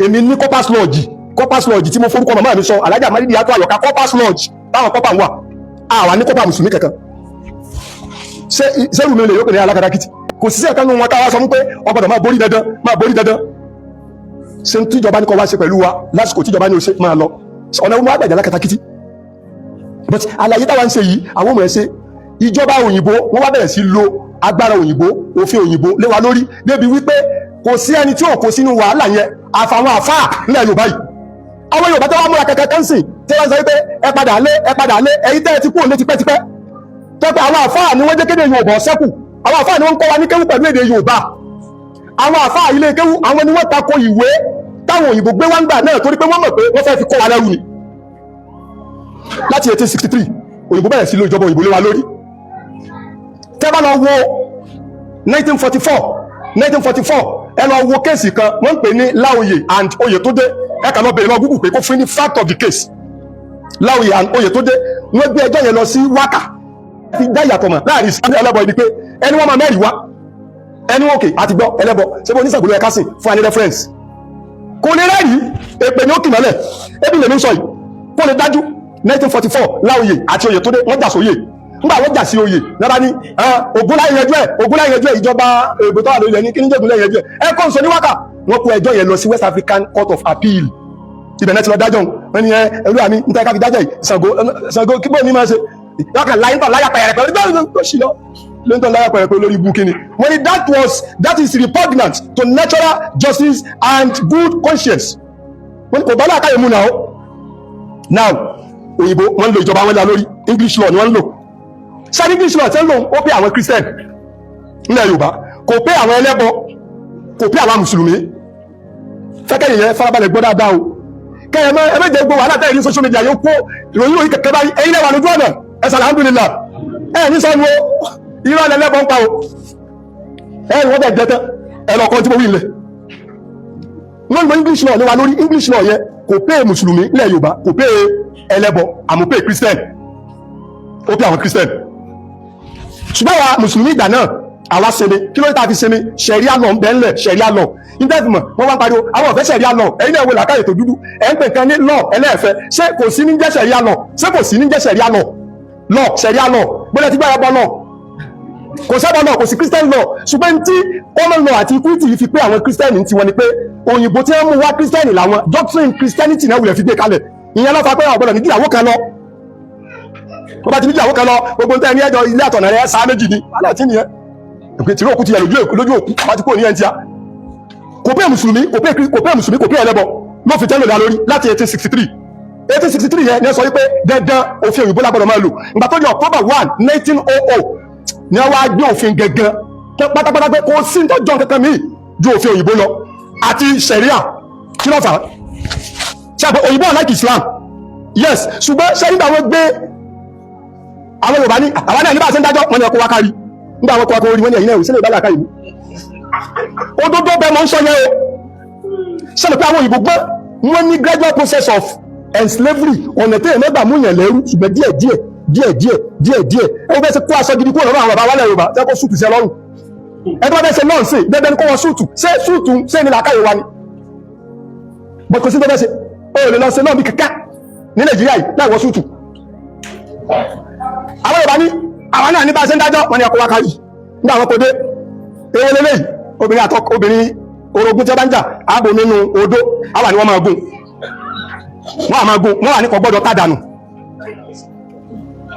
Èmi ní corpers lodge, corpers lodge tí mo forúkọ màmá mi sọ, Alájà Márídìí Àtọ Àyọ̀ká corpers lodge, táwọn corper ń wà. Àwa ní corper mùsùlùmí kankan. Ṣé sẹ́rù mi lè yóò pè ní alákatakítí? Kò sí ẹ̀kan nínú wọn táwa sọ fún pé ọgbọ́dọ̀ máa borí dandan, máa borí dandan. Ṣe ń tíjọba ní kọ́ wá ṣe pẹ̀lú wa lásìkò tíjọba ní o ṣe máa lọ ọ̀nà wọn àgbàjà alákatakítí? But àlàyé táwa ń ṣe yìí, àwọn ọmọ ẹ̀ ṣe ìjọba òyìnbó, wọ́n wá bẹ̀rẹ̀ sí lo agbára òyìnbó, òfin òyìnbó lé wa lórí, débi wípé kò sí ẹni tí ò kó sínú wàhálà yẹn àfàwọn àfáà nílẹ̀ Yorùbá yìí. Àwọn Yorùbá tó wá múra kankan kan sìn, tí wọ́n sọ wípé ẹ padà lé, ẹ padà lé, ẹ̀yin tẹ́ ẹ ti kúrò lé tipẹ́tipẹ́, tó pé àwọn àfáà ni wọ́n jẹ́ kéde Yorùbá ṣẹ́kù. Àwọn àfáà ni wọ́n ń kọ́ wa ní kéwú pẹ̀lú èdè Yorùbá. Àwọn àfáà ilé kéwú, àwọn ni wọ́n tako ìwé táwọn òyìnbó gbé wá ń gbà náà, torí pé wọ́n mọ̀ pé wọ́n fẹ́ fi kọ́ wa lẹ́rú ni. Láti 1863, òyìnbó bẹ̀rẹ̀ sí lo ìjọba òyìnbó lé wa lórí. Tẹ́ bá lọ wo 1944, 1944, ẹ lọ wo case kan wọ́n ń pè ní Láòyè and Oyètódé. Ẹ kàn lọ bèèrè lọ Google pé kó fún ní fact of the case, Láòyè and Oyètódé. Wọ́n gbé ẹjọ́ yẹn lọ sí wákà fi dá ìyàtọ̀ mọ̀ láàrin ìsìnkú ẹlẹ́bọ ni pé ẹni wọ́n máa mẹ́rin wá, ẹni wọ́n òkè àti gbọ́ ẹlẹ́bọ ṣé bó oníṣàgbọ́n ló yẹ ká sìn fún wa ní reference. Kò lè rẹ́rìí, èpè ní ó kì mọ́lẹ̀. Ebi lèmi ń sọ yìí kó lè dájú. 1944, Láòyè àti Oyètódé, wọ́n jà sóyè. Nígbà wọ́n jà sí oyè náà ní ògùn láyé yanjú ẹ̀, ògùn láyé yanjú ẹ̀. Ìjọba ègbò tó wà lórí ẹ̀ ní kí ní jẹ́ ògùn láyé yanjú ẹ̀? Ẹ kó ń sọ ní wákà. Wọ́n kó ẹjọ́ yẹn lọ sí West African Court of Appeal. Ibẹ̀ náà ti lọ dájọ́. Wọ́n ní ẹ ẹlú àmì níta ká fi dájọ́ yìí. Ṣàngó, Ṣàngó kí bóun ní máa ṣe yọkàn láyé ń tọ̀ láyà pẹ̀rẹ̀ pẹ̀lú tó ṣì lọ ló ń tọ̀ láyà pẹ̀rẹ̀ pẹ̀lú lórí ibú kíni. Wọ́n ní that is repugnant to natural justice and good conscience. Wọ́n ní kò bá láàkáyè mú náà. Now, òyìnbó wọ́n ń lo ìjọba wọn lé lórí. English law ni wọ́n ń lò. Ṣáà English law tẹ́ ń lò, ó pé àwọn Christian nílẹ̀ Yorùbá, kò pé àwọn ẹlẹ́bọ, kò pé àwọn mùsùlùmí. Fẹ́kẹ́ yẹn farabalẹ̀ gbọ́ dáadáa o. Kẹ́yẹ mọ́ ẹ méje gbọ́ wàhálà tẹ́yẹ ní social media yóò kó ìròyìn òyìn kẹ̀kẹ́ báyìí. Ẹ̀yin lẹ́wà lójú ọ̀nà ẹ̀sà, alhamdulillah. Ẹ̀ ní sọ́nu o, irọ́ ẹlẹ́bọ ń pa o. Ẹ̀ ní wọ́n bẹ̀ jẹ́ tán. Ẹ lọ kọ́ tí mo wí ilẹ̀. Wọ́n lo English law lé wa lórí. English law yẹn kò pé mùsùlùmí nílẹ̀ Yorùbá, kò pé ẹlẹ́bọ, àmọ́ pé Christian, ó pé àwọn Christian. Ṣùgbọ́n àwa mùsùlùmí ìgbà náà, àwa sinmi. Kí ló dé tá a fi sinmi? Ṣẹ̀ríà law ń bẹ ńlẹ̀. Ṣẹ̀ríà law ìtẹ́fìmọ̀ wọ́n wá ń pariwo àwọn ọ̀fẹ́ ṣẹ̀ríà law. Ẹ̀yin náà wo làákàyè tó dúdú ẹ̀ ń pè kan ní law ẹlẹ́ẹ̀fẹ́. Ṣé kò sí ní jẹ́ ṣẹ̀ríà law? Ṣé kò sí ní jẹ́ ṣẹ̀ríà law? Law, ṣẹ̀ríà law gbọ́dọ̀ ti gbára bọ́ law. Kò sẹ́bọ̀ law, kò sí Christian law. Ṣùgbọ́n tí common law àti equity yìí fi pé àwọn Christian ti wọn ni pé òyìnbó tí wọ́n mú wá, Christian làwọn, doctrine Christianity náà wulẹ̀ fi gbé kalẹ̀. Ìyẹn ló fà pé àwọn gbọ́dọ̀ ní ìyàwó kan lọ. Tó bá ti ní ìyàwó kan lọ, gbogbo nǹkan ẹni ẹjọ́ ilé àtọ̀nà rẹ̀ sáà méjì ni aláàtí nìyẹn. Ìpè tí òkú ti yẹ lójú òkú, àbá ti kúrò ní ẹntìá. Kò Kò pé mùsùlùmí, kò pé mùsùlùmí, kò pé ẹlẹ́bọ ló fi tẹ́lẹ̀ lórí láti 1863. 1863 yẹn ni ẹ sọ wípé dandan, òfin òyìnbó la gbọ́dọ̀ máa lò. Ìgbà tó di October 1, 1900 ni wọ́n wá gbé òfin gangan pátápátá pé kò sí tó jọ kankan míì ju òfin òyìnbó lọ àti sẹ̀ríà. Kí ló fà á? Ṣe àpò òyìnbó like Islam, yes, ṣùgbọ́n ṣé nígbà wọ́n gbé àwọn Yorùbá ní àwọn náà nígbà tí ń dájọ́, wọn ni ọkọ̀ wákàrí. Nígbà wọn kọ́ akọ orí wọn ní ẹ̀yìn náà ìṣẹ̀lẹ̀ ìbálẹ̀ àkàrí òdodo bẹ́ẹ̀ mọ́ ń sọ yẹn o. Ṣẹlẹ̀ pé àwọn òyìnbó gbọ́, wọ́n ní gradual process of enslavery, ọ̀nà tí èèyàn mẹ́gbà mú yàn lẹ́rú, ṣùgbọ́n díẹ̀ díẹ̀ díẹ̀ díẹ̀ díẹ̀ díẹ̀. Ẹ wọ́n fẹ́ ṣe kó aṣọ gidi kúrò lọ́rùn àwọn bàbá wálẹ̀ Yorùbá tẹ́ kó suit sí ẹ lọ́rùn. Ẹ tó bá fẹ́ ṣe náà sí dandan ni kó wọ suit. Ṣé suit ṣé ní làákàyè wa ni? Bọ́ kò sí tó fẹ́ ṣe, ó lè lọ ṣe náà bí kẹ̀kẹ́ ní Nàìjíríà yìí láì wọ suit. Àwọn Yorùbá ní àwọn náà ní bá ṣe ń dájọ́, wọn ni ọkọ̀ wákàrí. Nígbà wọn kò dé, èwo lélẹ́yìí? Obìnrin àtọkọ, obìnrin orogún tí wọ́n bá ń jà, ààbò nínú odó àwà ni wọ́n máa gún, wọ́n á máa gún. Wọ́n wà ní kò gbọ́dọ̀ tá dànù,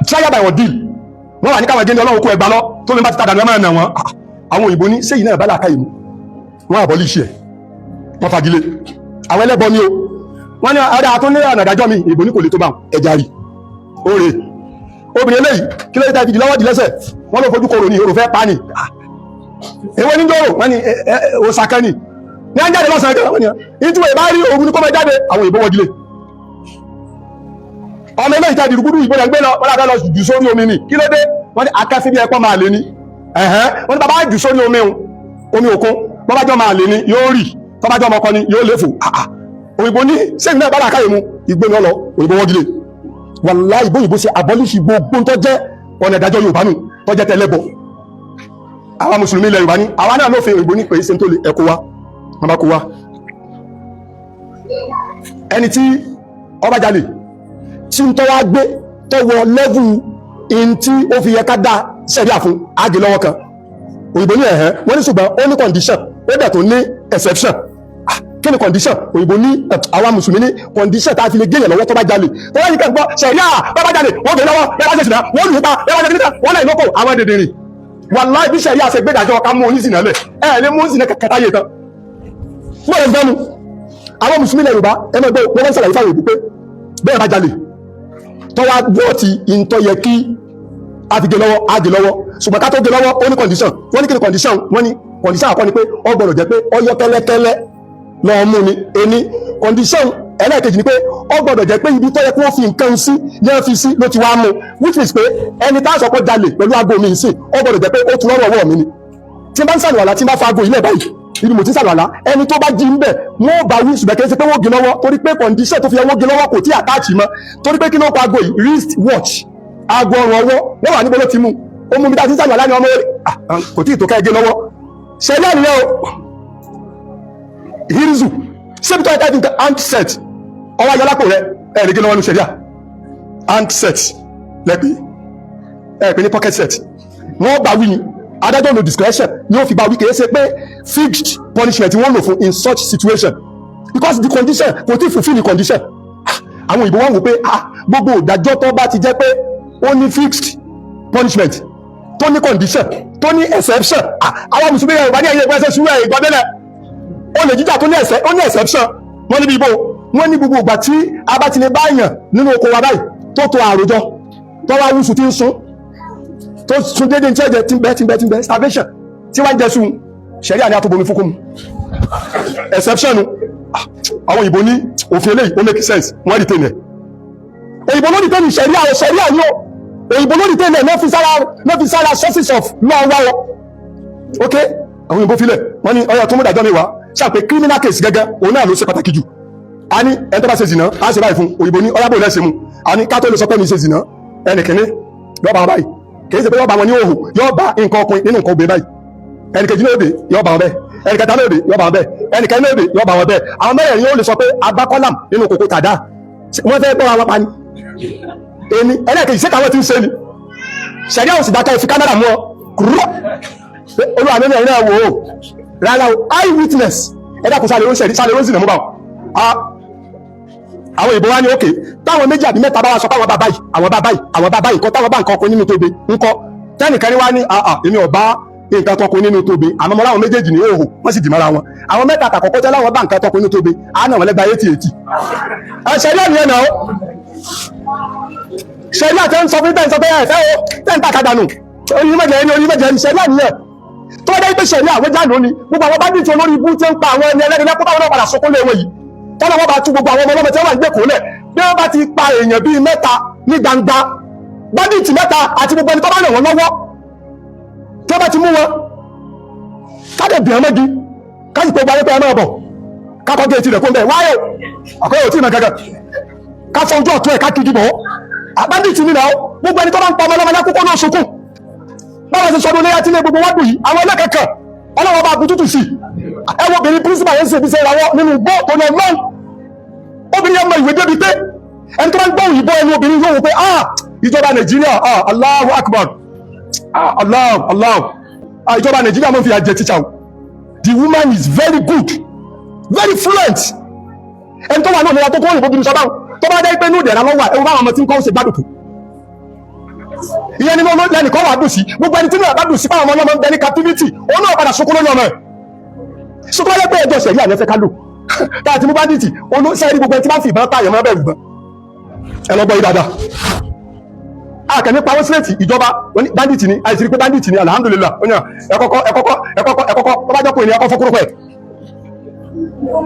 trial by ordeal. Wọ́n wà ní káwọn jẹ́ ní Ọlọ́run kó ẹgbàá lọ tó ní bá ti tá dànù, ẹ máa nà wọ́n. Àwọn òyìnbó ní sẹ́yìn náà bá làákàyè mu, wọ́n abolish ẹ̀, wọ́n fagilé. Àwọn ẹlẹ́bọ ni o. Wọ́n ní ọ̀dà tó ní ọ̀nà ìdájọ́ mi. Ìbò ní kò lè tó bá ẹja rí oore. Obìnrin eléyìí, kí ló dé tàbí lọ́wọ́ di lẹ́sẹ̀? Wọ́n ló fojú koro ní òrò fẹ́ pa ni. Èwo ní jọ́rò? Wọ́n ní òsàkẹ́ ni ní à ń jáde lọ́sàn-án kan. Wọ́n ní ìtumọ̀ ìbá rí òru ní kó máa jáde. Àwọn òyìnbó wọ́gilé. Ọmọ eléyìí tàbí rúgúdù ìbò rẹ̀ ń gbé lọ, wọ́n lábẹ́ lọ jù sórí omi ni. Kí ló dé? Wọ́n ní akẹ́fí bí ẹpọ́n máa lé ní ẹ̀hẹ́n. Wọ́n ní bàbá jù sórí omi, omi òkun, bọ́bájọ́ máa lé ní yóò rì, tọ́bájọ́ ọmọkọ ni yóò léfò. Òyìnbó ní sẹ́yìn náà bá làákàyè mu, ìgbó ni ọlọ. Òyìnbó wọ́gilé. Wàláhì, ìbò ṣe abolish gbogbo tó jẹ́ ọ̀nà ìdájọ́ Yorùbá nù tó jẹ́ tẹ́lẹ́bọ̀. Àwọn mùsùlùmí ilẹ̀ Yorùbá ní àwa náà ló fi. Òyìnbó ní pé ṣe tó lè ẹkọ wa, wọn bá kó wa. Ẹni tí ọba jalè, tí ń tọ́wá gbé tọ́wọ́ level in tí ó fi yẹ ká dá sẹ́ríà fún, ágé lọ́wọ́ kan. Òyìnbó ní ẹ̀hẹ́. Wọ́n ní ṣùgbọ́n ó ní condition, ó dẹ̀ tó ní exception. Kí ni condition? Òyìnbó ní àwa mùsùlùmí ní condition tá a fi lè gé yẹn lọ́wọ́ tó bá jalè. Tó bá yìí kẹ́ ń gbọ́ sẹ̀ríà, bá bá jalè, wọ́n gé lọ́wọ́, bẹ́ẹ̀ bá ṣe sìnà, wọ́n lù ú pa, bẹ́ẹ̀ bá ṣe kíníkà, wọ́n láì lóko àwọn dèdèrè. Wàláhì, bí sẹ̀ríà ṣe gbẹ́dàjọ́ ká mú oníṣìnà lẹ̀, ẹ̀ lé mú oníṣìnà kẹta yé tán bọ́ọ̀lù fẹ́ mu. Àwọn mùsùlùmí ilẹ̀ Yorùbá, ẹ máa gbọ́, wọ́n ń sàlàyé fáwọn òbí pé bẹ́ẹ̀ bá jalè tọ́wá gbọ́ ti ìntọ́ yẹ kí a fi gé lọ́wọ́, á gé lọ́wọ́, ṣùgbọ́n ká tó gé lọ́wọ́, ó ní condition. Wọ́n ní kí ni condition? Wọ́n ní condition àkọ́ ni pé ó gbọ́dọ̀ jẹ́ pé ó yọ kẹ́lẹ́kẹ́lẹ́ lọ́ọ́ mú ni ení. Condition ẹlẹ́ẹ̀kejì ni pé ó gbọ́dọ̀ jẹ́ pé ibi tó yẹ kó fi nǹkan sí ní ẹ fi sí ló ti wá mú, which means pé ẹni tá a sọ pé jalè pẹ̀lú aago mi sí, ó gbọ́dọ̀ jẹ́ pé ó tu lọ́rọ̀ ọwọ́ mi ni. Tí n bá ń sàlùwàlá, tí n bá fa aago ilẹ̀ báyìí, ibi mo ti ń sàlùwàlá, ẹni tó bá jí ń bẹ̀, wọ́n bá wí, ṣùgbọ́n kì í ṣe pé wọ́n gé lọ́wọ́, torí pé condition tó fi yẹ wọ́n gé lọ́wọ́ kò tí attach mọ́. Torí pé kí ló kọ aago yìí? Wrist watch, aago ọrùn ọwọ́. Wọ́n wà níbo ló ti mú? Ó mú mi tá a ti ń sàlùwàlá ní ọmọ rẹ̀. Kò tí ì tó ká ẹ gé lọ́wọ́. Ṣẹlẹ̀ nìyẹn o. Hirizu ṣébi tó yẹ ká fi nǹkan handset ọwọ́ ayọ́lápò rẹ, ẹ̀ lè gé lọ́wọ́ ní ṣẹ̀ríà. Handset lẹ́pẹ́, ẹ̀ pé ní pocket set, wọ́n bá wí ni. Adájọ́ no discretion ni ó fi bá wí. Kìí ṣe pé fixed punishment wọ́n lò fún in such situation, because the condition kò tí fulfil the condition. Àwọn òyìnbó wọn wò pé, ah, gbogbo ìdájọ́ tó bá ti jẹ́ pé ó ní fixed punishment, tó ní condition, tó ní exception. Àwọn mùsùlùmí Yorùbá ní ẹ̀yẹ ìgbésẹ̀ sùúrù ẹ̀ ìgbọ́dẹ́lẹ̀ olè jíjà tó ní ẹ̀sẹ̀, ó ní exception. Wọ́n níbi ibo, wọ́n ní gbogbo ìgbà tí a bá ti lè bá yàn nínú oko wa báyìí, tó tó àròjọ, tó wá wúsù, tí ń sun, tó sun déédéé tí ẹ̀jẹ̀ tí ń bẹ́ tí ń bẹ́ tí ń bẹ́ starvation tí wọ́n ń jẹ sun, ṣẹ̀ríà ní àtòbomi fúnkún mu, exception. Àwọn òyìnbó ní òfin eléyìí ó make sense, wọ́n retain ẹ̀. Òyìnbó ló retain ṣẹ̀ríà, ṣẹ̀ríà yóò, òyìnbó ló retain ẹ̀, ló fi sára sources of law wá wọ. Ok, àwọn òyìnbó filẹ̀, wọ́n ní ọyọ tó mú ìdájọ́ mi wá ṣàpè criminal case gẹ́gẹ́, òun náà ló ṣe pàtàkì jù. A ní ẹni tó bá ṣe zìnà, á ṣe báyìí fún. Òyìnbó ní ọyábò lẹ́sẹ̀ mu. A ní ká tó lè sọ pé mi ṣe zìnà, ẹnì kìíní yóò bá wọn báyìí, kì í ṣe pé yóò bá wọn ní òhò, yóò bá nǹkan ọkùnrin nínú nǹkan obìnrin báyìí. Ẹnì kejì náà dé, yóò bá wọn bẹ́ẹ̀. Ẹnì kẹta náà dé, yóò bá wọn bẹ́ẹ̀. Ẹnì kẹrin náà dé, yóò bá wọn bẹ́ẹ̀. Àwọn mẹ́rẹ̀ẹ̀rin yóò lè sọ pé agbákọ́làm nínú kòkó tàdá. Wọ́n fẹ́ gbọ́ wọn pa ni. Èmi ẹlẹ́ẹ̀kejì, ṣé káwọn ti ń ṣe ni ṣẹ̀rí àwọn òsìdákẹ́ fi kámẹ́rà mú ọ kúrò? Olúwa mi ní ẹ̀yin náà wò ó. Rárá o, eye witness. Ẹ dákun, sáré oúnjẹ, sáré oúnjẹ mú bá wọn. Àwọn ìbò wa ní òkè táwọn méjì àbí mẹ́ta bá wá sọ pé àwọn bá báyìí, àwọn bá báyìí, àwọn bá báyìí nǹkan, táwọn bá nǹkan ọkùnrin nínú tóbi ńkọ́? Tẹnìkan ní wá ní àà, èmi ò bá. Nǹkan tọkùn nínú tóbi, àmọ́ mọ́ra àwọn méjèèjì ní òhò, wọ́n sì dì mọ́ra wọn. Àwọn mẹ́ta àtàkọ́kọ́ tẹ́ láwọn bá nǹkan tọkùn nínú tóbi, á nà wọ́n lẹ́gba eighty eighty. Ṣẹ̀ríà nìyẹn náà. Ṣẹ̀ríà tẹ́ ń sọ fún, tẹ́ ń sọ pé ẹ fẹ́ o, tẹ́ ń tàkàdà nù, orí mẹ́jẹ ní orí mẹ́jẹ ní. Ṣẹ̀ríà nìyẹn. Tó bá dé pé ṣẹ̀ríà àwọn jáde ní gbogbo àwọn bandit olórí ibú tí ń pa àwọn ẹni ẹlẹ́ni lẹ́kọ́, táwọn náà padà sọkún lé wọn yìí, tọ́lá wọn bá tú gbogbo àwọn ọmọ ọlọ́mọ tí wọ́n wà ń gbé kólẹ̀. Bí wọ́n bá ti pa èèyàn bíi mẹ́ta ní gbangba, bandit mẹ́ta àti gbogbo ẹni tó bá ràn wọ́n lọ́wọ́, tí wọ́n bá ti mú wọn, káde bìí ọmọdé, káyì pé gbogbo ayé pé ẹ máa bọ̀, kákọ́ gé etí rẹ̀ kó ń bẹ̀ wáyé àkọ́yọ̀ tí ì mọ̀ kankan, ká fọ ojú ọ̀tún ẹ̀, ká kiri bọ̀. Bandit nínú àwọn gbogbo ẹni tó bá ń pa ọmọ ọlọ́mọ lákòókò náà sunkún. Báwọn ṣe sọdún léyà tí ilé gbogbo wádùn yìí, àwọn ẹlẹ́kẹ̀kẹ̀ ọlọ́wọ́ bá bu tútù sí. Ẹ wo obìnrin principal yẹn ń ṣe ibi ìrawọ́ nínú igbó tó ní ọlọ́run. Obìnrin yẹn mọ ìwé débi pé ẹni tó bá ń gbọ́ òyìnbó ẹni obìnrin yóò wò pé, ah, ìjọba Nàìjíríà, ah, Allahu Akbar, ah, Allah, Allah, ah, ìjọba Nàìjíríà mọ̀ fi àjẹ teacher o. The woman is very good, very fluent. Ẹni tó wà náà nira tó kó òyìnbó bí sọ báwọn, tó bá dé pé inú ìdẹ̀ra lọ́wọ́, ẹ wo báwọn ọmọ tí ń kọ́ ó ṣe gbádùn tó. Ìyẹn nínú lẹ́nìkan wà dùn sí. Gbogbo ẹni tí náà bá dùn sí fáwọn ọmọ ọlọ́mọ ń bẹ ní captivity, òun náà padà sunkún lórí ọmọ ẹ̀. Sunkún wáyé pé ẹjọ́ sẹ̀rí àyẹ̀fẹ́ ká lò tá a ti mú bandit olóṣèlú, gbogbo ẹni tí bá ń fi ìbọn pààyàn mọ́ bẹ̀rù gbọ́n. Ẹ lọ gbọ́ yìí dáadáa. Akẹ́ni pawọ́ sílẹ̀tì ìjọba bandit ni, àìsí pé bandit ni. Alhamdulillah, ó yàn ẹ̀kọ́kọ́ ẹ̀kọ́kọ́ ẹ̀kọ́kọ́ ẹ̀kọ́kọ́ tó bá jẹ́ pé ní ẹ̀kọ́ fọ́kúrúkọ ẹ̀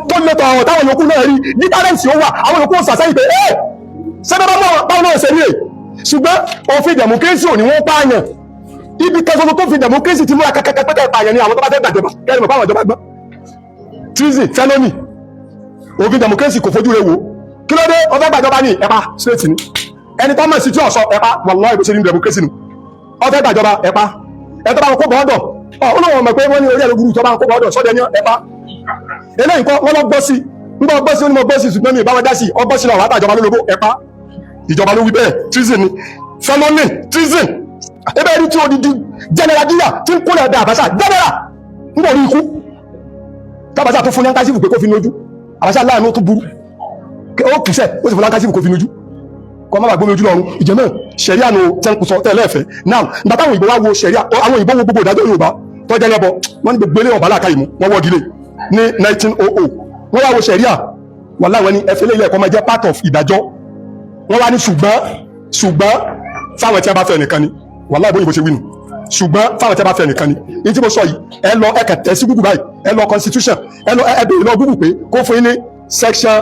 tó lè tọ̀ àwọn táwọn yòókù náà rí deterrence, ó wà àwọn yòókù sàṣẹ́yìn pé ẹ́ sẹ́bẹ̀ bá mọ́ báwọn náà ṣe rí è. Ṣùgbọ́n òfin democracy ò ní wọ́n pààyàn. Ibi kẹsàn tó fi democracy ti múra kẹ́kẹ́kẹ́ pẹ́kẹ́ pààyàn ni àwọn tó bá fẹ́ gbàjọba. Kẹ́rin mọ̀ fáwọn ìjọba gbọ́n, treason, felony, òfin democracy kò fojú rẹ̀ wò. Kí ló dé? Ó fẹ́ gbàjọba ní ẹ̀pá straight ni. Ẹni tó mọ̀ sí tí ọ̀sọ́ ẹ̀pá, wallahi, bó ṣe ní democracy nu. Ó fẹ́ gbàjọba, ẹ̀pá. Ẹ̀ tó bá wọn kó bọ́ọ̀dọ̀ ọ̀, ó lóun mọ̀ pé wọ́n ní orí ẹ̀rọ burú tó bá wọn kó bọ́ọ̀dọ̀ sọ́dẹ̀ ní ẹ̀pá. Eléyìí kọ́, wọ́n lọ gbọ́ sí ń gbọ́ gbọ́ sí, ó ní mo gbọ́ sí, ṣùgbọ́n mi ìbáwọn dá sí ọ gbọ́ sí lọ wàá tàjọba lólobó, ẹ̀pá. Ìjọba ló wí bẹ́ẹ̀. Treason ni, felony, treason. Ebe rí tí odidi general díyà tí ń kólẹ̀ ọ̀dà Abacha, general ń bọ̀ rí ikú tábàṣà tó fún ní handkerchief pé kó fi nojú. Abacha láàánú tó burú, ó kìsẹ̀, ó sì fún handkerchief kó fi nojú, kọ́ má bàa gbómi ojú lọ́rùn. Ìjẹ́mọ̀ sẹ̀ríà nu tẹ́ǹkù sọ tẹ́lẹ̀ ẹ̀fẹ́ now. Nígbà táwọn òyìnbó wá wo sẹ̀ríà, àwọn òyìnbó wo gbogbo ìdájọ́ Yorùbá tọ́jẹ́ lẹ́bọ, wọ́n ní gbogbo ilé ọ̀bá làkàyè mú, wọ́n wọ́gi lé ní 1900. Wọ́n wá wo sẹ̀ríà, wàláhì, wọ́n ní ẹ̀fẹ́ lé ilé ẹ̀kọ́ máa jẹ́ part of ìdájọ́. Wọ́n wá ní ṣùgbọ́n fáwọn tí a bá fẹ́ nìkan ni. Wàláhì, bóyìnbó ṣe wí nù, ṣùgbọ́n fáwọn tí a bá fẹ́ nìkan ni. Ní tí mo sọ yìí, ẹ lọ, ẹ kàn tẹ̀ sí Google báyìí, ẹ lọ constitution, ẹ lọ, ẹ béèrè lọ Google pé kó fún yín ní section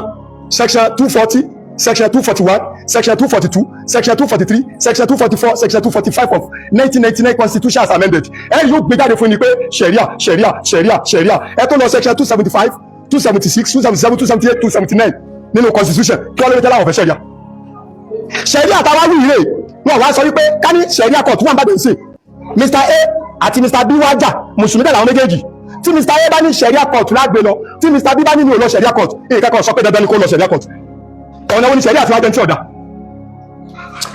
240, section 241, section 242, section 243, section 244, section 245 of 1999 constitution as amended. Ẹ yóò gbé jáde fún yín pé sharia, sharia, sharia, sharia. Ẹ tó lọ section 275, 276, 277, 278, 279 nínú constitution. Kí wọ́n lè tẹ́lẹ̀ àwọn fẹ́ sharia. Sharia àtàwọn wí rè, wọn wá sọ wípé ká ní sharia court wọn bá dé sí. Mr A àti Mr B wá jà, mùsùlùmí dẹ̀ làwọn méjèèjì. Tí Mr A bá ní sharia court lágbè lọ, tí Mr B bá ní mi ò lọ sharia court, èyí kẹ́kọ̀ọ́ sọ pé dandan ni kó lọ sharia court. Ọ̀nà wo ni sharia àti wájú tí ọ̀dà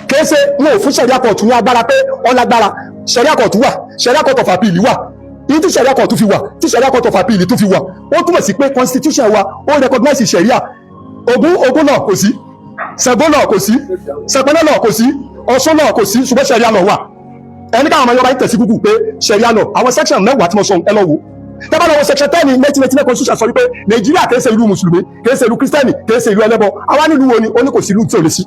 kìí ṣe? Wọn ò fún sharia court ní agbára pé ọlágbára. Sharia court wà, sharia court of appeal wà. Yìí tí sharia court fi wà, tí sharia court of appeal tó fi wà, ó túmọ̀ sí pé constitution wa ó recognize sharia. Ogun náà kò sí, Ṣàngó náà kò sí, Ṣẹ̀pẹ̀nà náà kò sí, Ọ̀ṣun náà kò sí, ṣùgbọ́n sharia law wà. Ẹni káwọn ọmọ Yorùbá yìí tẹ̀sí Google pé sharia law, àwọn section 10 tí mo sọ, ẹ lọ wò. Tẹ́bá lọ́wọ́ section 10 ní 1999 constitution sọ wípé Nàìjíríà kìí ṣe ìlú mùsùlùmí, kìí ṣe ìlú kírísítẹ́nì, kìí ṣe ìlú ẹlẹ́bọ. Àwa nílùú wo ni? Ó ní kò sí ìlú tí ò lè sí.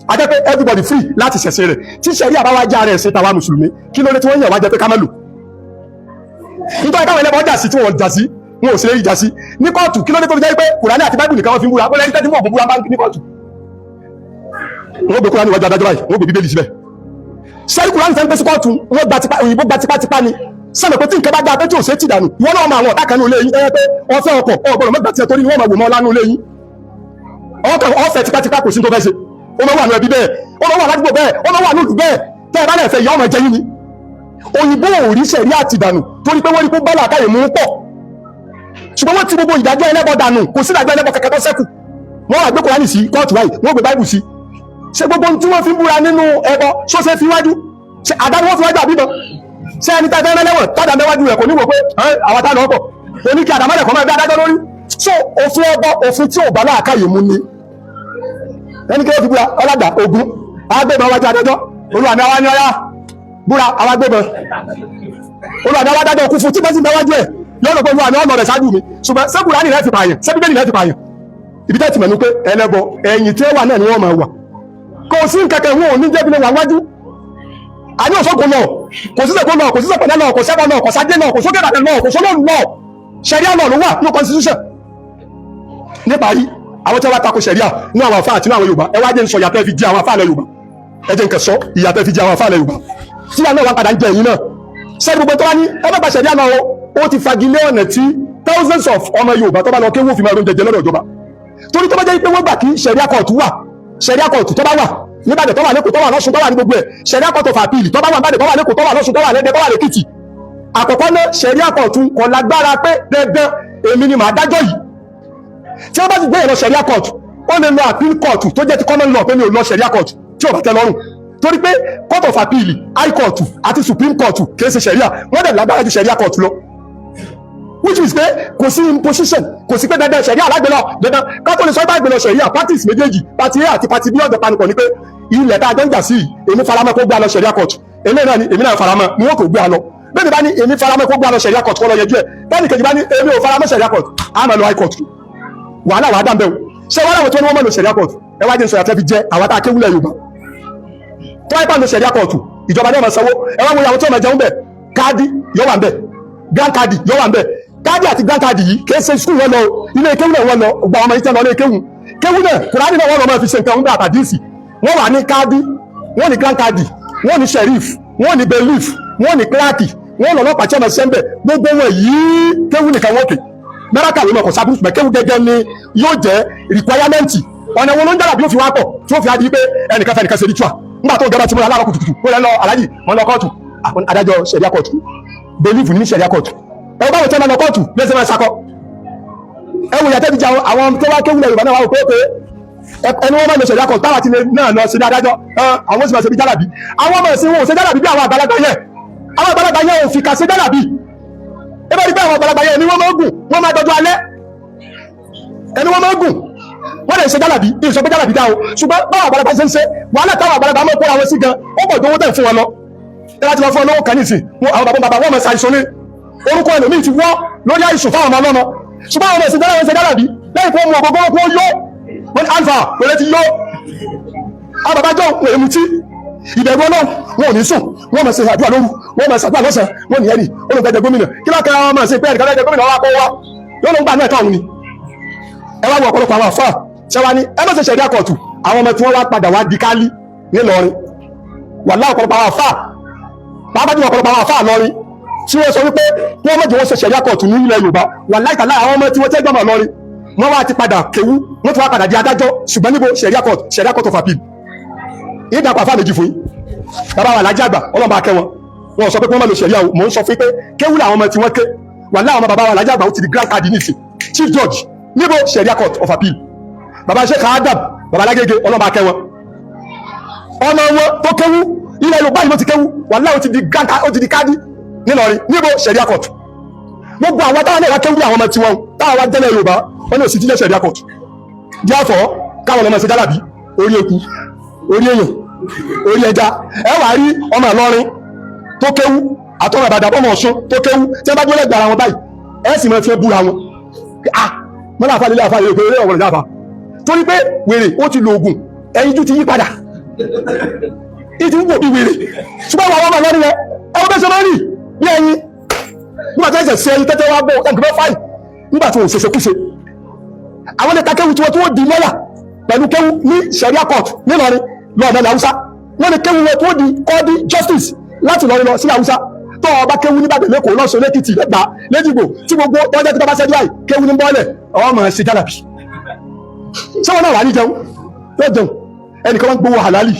Ajẹ́ pé everybody free láti ṣẹ̀ṣẹ̀ rẹ̀. Tí sharia bá wá já rẹ̀ ṣe tàwa mùsùlùmí, kí ló dé tí wọ́n yàn wá jẹ pé ká má lò? Nítorí káwọn ẹlẹ́bọ jà sí tí wọ́n jà sí, wọn ò sí lè jà sí ní kóòtù. Kí ló dé tó fi jẹ́ pé Kùránì àti Báíbù nìkan wọ́n fi ń búra? Wọ́n lẹ́yìn tẹ́tí mọ̀ búra ní kóòtù, wọ́n gbé Kùránì wájú adájọ́ báyìí, wọ́n gbé Bíbélì síbẹ̀. Sẹ́rí Kùránì fẹ́ ń pẹ́ sí kóòtù, wọ́n gba tipa, òyìnbó gba tipátipá ni. Sẹ́mi pé tí nǹkan bá dáa pé tí ò ṣe é ti dànù, ìwọ náà mọ àwọn ọ̀tá kan ní ilé yín, ẹ pé wọ́n fẹ́ ọkọ̀ ọ̀gbọ́dọ̀ mẹ́gbàá tiẹ̀ torí wọ́n máa wò mọ́ lánú ilé yín. Ọkọ̀ ọ̀fẹ́ tipátipá, kò sí tó fẹ́ ṣe. Ó máa wà ní ẹbí bẹ́ẹ̀, ó máa wà ládùúgbò bẹ́ẹ̀, ó máa wà ní ìlú bẹ́ẹ̀. Tẹ́ ẹ bá lẹ̀ fẹ́ ìyá ọmọ jẹ yín ni. Òyìnbó ò rí sẹ̀rí àti dànù torí pé wọ́n rí pé bá làákàyè mú pọ̀, ṣùgbọ́n wọ́n ti gbogbo ìdájọ́ ẹlẹ́bọ dànù. Kò sí ìdájọ́ ẹlẹ́bọ kẹ̀kẹ́ tó ṣẹ́kù. Wọ́n wá gbé Kùránì sí kóòtù báyìí, wọ́n gbé Báíbù sí. Ṣé gbogbo ohun tí wọ́n fi ń búra nínú ẹbọ ṣó ṣe fi wájú? Ṣe àdá ni wọ́n fi wájú àbíbọn? Ṣé ẹni tá a fẹ́ mẹ́lẹ́wọ̀n tádà mẹ́wájú rẹ̀ kò ní wò pé àwọn tá lọ́pọ̀ kò ní kí àdàmọ́lẹ̀ kọ́ máa gbé adájọ́ lórí? So òfin ẹbọ, òfin tí ò bá láàkáyè mú ni. Ẹni kí ló fi búra? Ọlọ́dà ogun agbébọn wájú adájọ́. Olúwa mi, àwa ní ọyá búra, àwa gbébọn. Olúwa mi wá dájọ́ kú fún tí bá ti ń bẹ wájú ẹ̀ yọ̀nà pé Olúwa mi ọ̀nà rẹ̀ ṣáájú mi. Ṣùgbọ́n ṣé Kùránì rẹ̀ fi pààyàn? Ṣé Bíbélì rẹ̀ fi pààyàn? Ibi tẹ́ ti mọ̀ ní pé ẹlẹ́bọ ẹ̀yìn tí ó wà náà ni wọ́n máa wà. Kò sí nkẹ̀kẹ̀, wọn ò ní jẹ́ bí wà wájú. Àní òṣogbo lọ, kò sí sẹ́kọ̀ọ́ lọ, kò sí sẹ́pẹ̀lẹ́ lọ, kò sẹ́bọ̀ lọ, kò sájé lọ, kò sókè ìbàdàn lọ, kò sólóòlù lọ. Ṣẹ̀ríà lọ ló wà ní constitution. Níparí, àwọn tí wọ́n bá tako ṣẹ̀ríà ní àwọn àfáà àti ní àwọn Yorùbá, ẹ wá jẹ́ ń sọ ìyàtọ̀ fi jẹ àwọn àfáà lẹ Yorùbá. Ẹ jẹ́ nǹkan sọ ìyàtọ̀ fi jẹ àwọn àfáà lẹ Yorùbá tí wọn náà wá padà ń jẹ ẹ̀yìn náà. Sẹ́ni gbogbo tó wá ní ẹ má gba ṣẹ̀ríà náà o, ó ti fagilé ọ̀nà tí thousands of ọmọ Yorùbá tó bá lọ kéwò fi máa ronjẹ jẹ lọ́dọ̀ ìjọba. Torí tó bá jẹ́ pé wọ́n gbà kí ṣẹ̀ríà kóòtù wà, ṣẹ̀ríà kóòtù tó bá wà níbàdàn, tó wà lẹ́kọ̀ọ́, tó wà lọ́ṣun, tó wà ní gbogbo ẹ̀, ṣẹ̀ríà court of appeal tó bá wà níbàdàn, tó wà lẹ́kọ̀ọ́, tó wà lọ́ṣun, tó wà lẹ́dẹ̀, tó wà lẹ́kìtì, àkọ́kọ́ náà, ṣẹ̀ríà kóòtù kò lágbára pé dandan èmi ni màá dájọ́ yìí. Tí wọ́n bá ti gbé yẹn lọ ṣẹ̀ríà court, ó lè lọ appeal court tó jẹ́ ti common law pé mi ò lọ ṣẹ̀ríà court tí ò bá tẹ́ lọ́rùn, torí pé court of appeal, high court àti supreme court kìí ṣe ṣẹ̀ríà. Wọ́n dẹ̀ lágbára ju ṣẹ̀ríà court lọ, which means pé kò sí imposition, kò sí pé dandan ṣẹ̀ríà alágbèlọ dandan. Kátó lè sọ bá gbé lọ ṣẹ̀ríà, parties méjèèjì, party A àti party B, ọ̀dọ̀ panupọ̀ ní pé ilẹ̀ tá a jọ ń jà sí yìí, èmi faramọ́ kó gbé a lọ ṣẹ̀ríà court, èmi náà ni èmi náà faramọ́ ni wọ́n kò gbé a lọ. Bẹ́ẹ̀ ni bá ní èmi faramọ́ kó gbé a lọ ṣẹ̀ríà court kó lọ yẹjú ẹ̀, bẹ́ẹ̀ ni kejì bá ní èmi ò faramọ́ ṣẹ̀ríà court, á máa lọ high court. Wàhálà wàá dàmbẹ́ o. Ṣé wàhálà wọ́n tí wọ́n mọ̀ lọ ṣẹ̀ríà court? Ẹ wá jẹ́ sọ yàtọ̀ fi jẹ́ àwọn tá a kéwúlẹ̀ Yorùbá tó wáyé pàǹdọ̀ ṣẹ̀ríà court, ìjọba ní ọmọ sanwó. Ẹ wá wo àwọn tí wọ́n máa jẹun bẹ̀. Káàdì yóò wà ń bẹ̀, grand káàdì yóò wà ń bẹ̀. Káàdì àti grand káàdì yìí kìí ṣe school wọn lọ, ilé kéwú náà wọn lọ. Gba ọmọ yìí tẹ́ lọ ilé kéwú, kéwú náà, Kùránì náà wọ́n lọ máa fi ṣe nǹkan ń bẹ àtàdísì. Wọ́n wà ní káàdì, wọ́n ní grand káàdì, wọ́n ní sheriff, wọ́n ní bailiff, wọ́n ní clerk, wọ́n lọ lọ́pàá tí wọ́n máa ṣe ń bẹ̀. Gbogbo wọn yìí, kéwú nìkan wọ́n kè mẹ́rà kàwé mọ̀ kò sábúrú, ṣùgbọ́n kéwú gẹ́gẹ́ ni yóò jẹ́ requirement. Ọ̀nà wo ló ń jára bí ó fi wá pọ̀ tí ó fi á di pé ẹnìkan fẹ́ nìkan ṣe ritual nígbà tó gẹ́gẹ́ tí mo rà láàárọ̀ kùtùkùtù, ó lẹ́ lọ alájì wọn lọ kóòtù, adájọ́ ṣẹ̀ríà kóòtù, bailiff ní ṣẹ̀ríà kóòtù. Ẹ báwo tí wọ́n lọ kóòtù lẹ́sẹ̀ máa ṣakọ? Ẹ wò yàtọ̀ ìjà àwọn tó wá kéwúlẹ̀ Yorùbá náà wá wò pé ẹni wọ́n máa lọ ṣẹ̀ríà kóòtù táwa ti lè náà lọ sí adájọ́, àwọn sì máa ṣe bí jálàbí. Àwọn ọmọ ìsìn wọn ò ṣe jálàbí bí àwọn àgbàlagbà yẹn. Àwọn àgbàlagbà yẹn ò fìkà ṣe jálàbí. Ẹ bá rí pé àwọn àgbàlagbà yẹn ni wọ́n máa ń gùn, wọ́n máa dọdún alẹ́ ẹni wọ́n máa ń gùn, wọ́n lè ṣe jálàbí. Ìsọ pé jálàbí dá o, ṣùgbọ́n báwọn àgbàlagbà ṣe ń ṣe wàhálà táwọn àgbàlagbà máa ń kóra wọn sí gan, ó pọ̀ tó owó tẹ̀ fún wọn lọ. Ẹ bá ti lọ fún ọ lọ́wọ́ kan nísìn, àwọn bàbá bàbá wọn máa ṣàìsàn ní orúkọ ẹlòmíì ti wọ́ lórí àìsàn fáwọn ọmọ ọlọ́mọ. Ṣùgbọ́n àwọn ọmọ ìsìn jálàbí ṣe jálàbí lẹ́yìn kó mú ọgọgọ́ kó yó, wọ́n ní alfa wẹ̀rẹ̀ ti yó. Àwọn bàbá jọ wọ́n èmu tí ìbẹ̀rù Ọlọ́run, wọn ò ní sùn, wọ́n máa ṣe àdúrà lóru, wọ́n máa ṣàdúrà lọ́sàn. Wọ́n ní ẹ̀rì olùgbẹ́jẹ gómìnà kí lọ́kẹ́ wọn máa ṣe pé ẹnìkan lẹ́jẹ gómìnà wọn kó wá yóò ló ń gbà náà káwọn ni. Ẹ wá wo ọ̀pọ̀lọpọ̀ àwọn àfáà ṣé wá ní ẹ má ṣe ṣẹ̀ríà kóòtù, àwọn ọmọ tí wọ́n wá padà wá di kálí nílọrin. Wàhálà ọ̀pọ̀lọpọ̀ àwọn àfáà, pàápàá jùlọ ọ̀pọ̀lọpọ̀ àwọn àfáà lọrin tí wọ́n sọ wípé wọ́n mọ̀jẹ̀ wọ́n ṣe ṣẹ̀ríà kóòtù ní ilẹ̀ Yorùbá, wàláhì tàlá, àwọn ọmọ tí wọ́n tẹ́ gbọ́mọ̀ lọrin, wọ́n wá ti padà kéwú, wọ́n ti wá padà di adájọ́. Ṣùgbọ́n níbo? Ṣẹ̀ríà court, ṣẹ̀ríà court of appeal. Ìdàpọ̀ àfáà méjì fún yín. Bàbá wa Alájí Àgbà, Ọlọ́mọba akẹ́ wọn, wọn sọ pé kí wọ́n má lo ṣẹ̀ríà o. Mò ń sọ fún pé kéwú làwọn ọmọ tí wọ́n ké. Wàláhì, àwọn bàbá wa Alájí Àgbà, ó ti di grand card ní ìsìn, chief judge níbo? Ṣẹ̀ríà court of appeal. Bàbá Sheikh Adam, bàbá Alágége, Ọlọ́mọba akẹ́ wọn, ọmọ wọn tó kéwú ilẹ̀ Yorùbá yìí ló ti kéwú. Wàláhì, ó ti di grand, ó ti di kádí nílọrin. Níbo? Ṣẹ̀ríà court. Gbogbo àwọn táwọn náà wá kéwú, àwọn ọmọ tiwọn táwọn wá jẹ́lẹ̀ Yorùbá, wọn ní òsì tíjẹ́ ṣẹ̀ríà court. Therefore, káwọn ọmọ ṣe jálàbí orí eku, orí èèyàn, orí ẹja. Ẹ wàá rí ọmọ Ìlọrin tó kéwú àtọ́nà Ìbàdàn, ọmọ Ọ̀ṣun tó kéwú, tí wọ́n bá dúró lẹ́gbẹ̀ẹ́ ara wọn báyìí, ẹ sì máa fi búra wọn. Ah, mọ́lá àfa lílé àfa lílé pé eré ọ̀wọ̀n ìjáfa, torí pé wèrè ó ti lo oògùn, ẹyin jú ti yí padà, ìtì ń wò bí wèrè. Ṣùgbọ́n àwọn ọmọ Ìlọrin yẹn, ẹ wọ́n bẹ́ẹ̀ ṣe máa ń rì bí ẹyin nígbà tí ẹsẹ̀ sí ẹyin tẹ́tẹ́ wá bọ̀ ẹnkì bẹ́ fáì nígbà tí wọ́n ṣẹṣẹ kúṣe. Àwọn lè ka kéwu tí wọ́n tí wọ́n di lọ́yà pẹ̀lú kéwu ní sharia court nílọrin lọ́ọ̀dọ̀ ní Haúsá. Wọ́n lè kéwu wọn tí wọ́n di kọ́ọ́dí justice láti lọ́rin lọ sí Haúsá. Tó ọba kéwu nígbàdàn, lẹ́kọ̀ọ́, lọ́sọ̀, lẹ́kìtì, lẹ́gbàá, lẹ́jìgbò, tí gbogbo tọ́jà tí tọ́ bá ṣẹ́jú àì kéwu ní bọ́ọ̀lẹ̀, ọmọ máa ṣe jálàbí. Ṣé wọn náà wà ní jẹun yóò jẹun? Ẹnìkan wọn gbowó halali,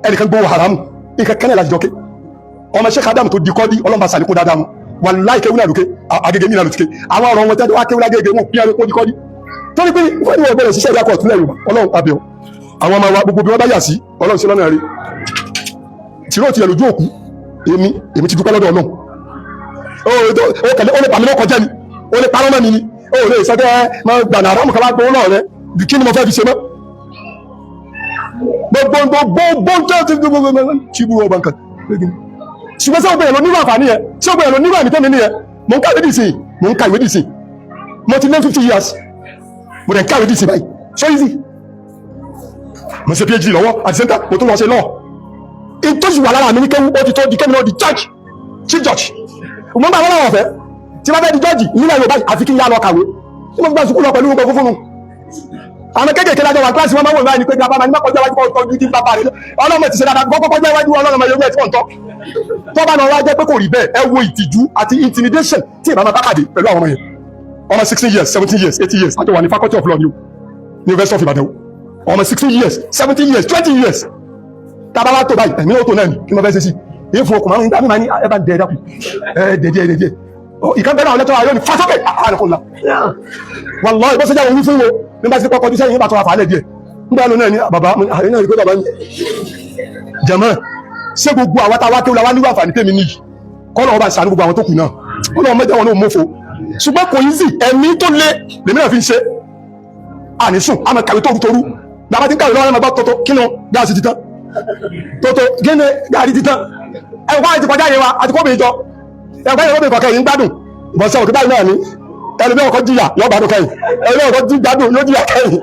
ẹnìkan gbowó haramu, nǹkan kẹ́nẹ̀ láti jọ ké. Ọmọ Sheikh Adam tó di kọ́ọ́dí, ọlọ́mọba sàlékún dáadáa wọn. Wàláì, kéwú náà lókè Agége mí náà lókè. Àwọn ọ̀rọ̀ wọn tẹ́lẹ̀ wá kéwú lágége, wọn pín ẹni kọ́ọ́dí, torí pé wọ́n ní wọ́n gbọ́dọ̀ ṣiṣẹ́ ìyá kọ̀ọ̀tún lẹ́yìn. Ọlọ́run àbẹ̀wò àwọn ọmọ wa gbogbo bí wọ́n bá yà sí, Ọlọ́run sí lọ́nà rí tìró tiẹ̀ lójú òkú. Èmi ti dúpẹ́ lọ́dọ̀ Ọlọ́run. Ó kẹ̀lé, ó lè pàmí lọ́kọ̀ jẹ́ ni, ó lè parọ́ mọ́ mi ni, ó lè sọ pé máa gbànà àrámù kan bá gbowó náà rẹ. Kí ni mo fẹ́ fi ṣe mọ́? Gbogbo gbogbo tó ti gbogbo tí burú ọba nǹkan Ṣùgbọ́n sí ọgbẹ̀yẹ̀ ló níwà àǹfààní yẹn? Sí ọgbẹ̀yẹ̀ ló níwà àmì tẹ́mi nìyẹn? Mò ń kàwé dìsìn, mò ń kàwé dìsìn. Mo ti lé 50 years, mo dẹ̀ ń kàwé dìsìn báyìí. So easy? Mo ṣe PhD lọ́wọ́, at the same time mo tún lọ ṣe law. Ìtọ́jú wà lára mi ní kéwú, ó ti tó di kémi náà di judge, chief judge. Mo ń bá wọn láwọn ọ̀fẹ́ tí wọ́n fẹ́ di judge nílẹ̀ Yorùbá, àfi kí n yá lọ kàwé tí mo fi gba sùkúlù lọ pẹ̀lú gbogbo fúnfún. Àwọn kéékèèké lájọ wà kíláàsì, wọn máa ń wò báyìí ní pé bàbá máa ní má kọjá iwájú, kọ́ ojú tí bàbá rẹ ọlọ́mọ ti ṣe dáadáa, kọ́kọ́ kọjá iwájú ọlọ́mọ yorùbá ẹ̀ tí wọ́n ń tọ́. Tó bá náà wá jẹ́ pé kò rí bẹ́ẹ̀, ẹ wo ìtìjú àti intimidation tí ìbámu bá pàdé pẹ̀lú àwọn ọmọ yẹn, ọmọ 16 years, 17 years, 80 years, àjọ wà ní Faculty of Law ní o, ní University of Ibadan. Ọmọ 16 years, 17 years, 20 years, tábà wá tó báyìí, ẹ̀mí ó tó náà ní kí wọ́n fẹ́ ṣe sí èyí fún ọkùnrin márùn-ún nígbà míì ẹ bá ń dẹ ẹ dákun, ẹ dẹ̀díẹ̀ dẹ̀díẹ̀. Ìkan bẹ́ẹ̀ náà lẹ́tọ́ ayọ́ ni fásókè àrùn wallahi bó ṣe jẹ́ òun fún wo nígbà tí kọ́kọ́ sẹ́yìn nígbà tó wà fàálẹ̀ díẹ̀ nígbà lónà ní bàbá àyè náà rí pé bàbá ń jẹ̀mọ́. Ṣé gbogbo àwọn táwa kéwù la wá níwà àǹfààní tèmi níyì? Kọ́lọ̀ ọba ṣàánú gbogbo àwọn tó kù náà, kọ́lọ̀ ọmọdé wọn náà mọ́fo. Ṣùgbọ́n kò yí sí ẹ̀mí tó lé lèmi náà fi ń ṣe àní sùn, àmọ́ kàwé tóru tóru. Bàbá tí ń kàwé lọ́wọ́, ẹ̀ máa gbọ́ tótó kí ni gáàsì ti tán, tótó kí ni gàrí ti tán. Ẹ̀ wọ́n ti kọjá yẹn wa àti kóbi ìjọ ẹ̀ wọ́n yẹn kóbi kọ̀kẹ́ yìí ń gbádùn ìbọ̀sẹ̀ òkè báyìí náà ni. Ẹlòmíì ọkọ̀ jìyà yóò gbádùn kẹ́yìn, ẹlòmíì ọkọ̀ gbádùn yóò jìyà kẹ́yìn.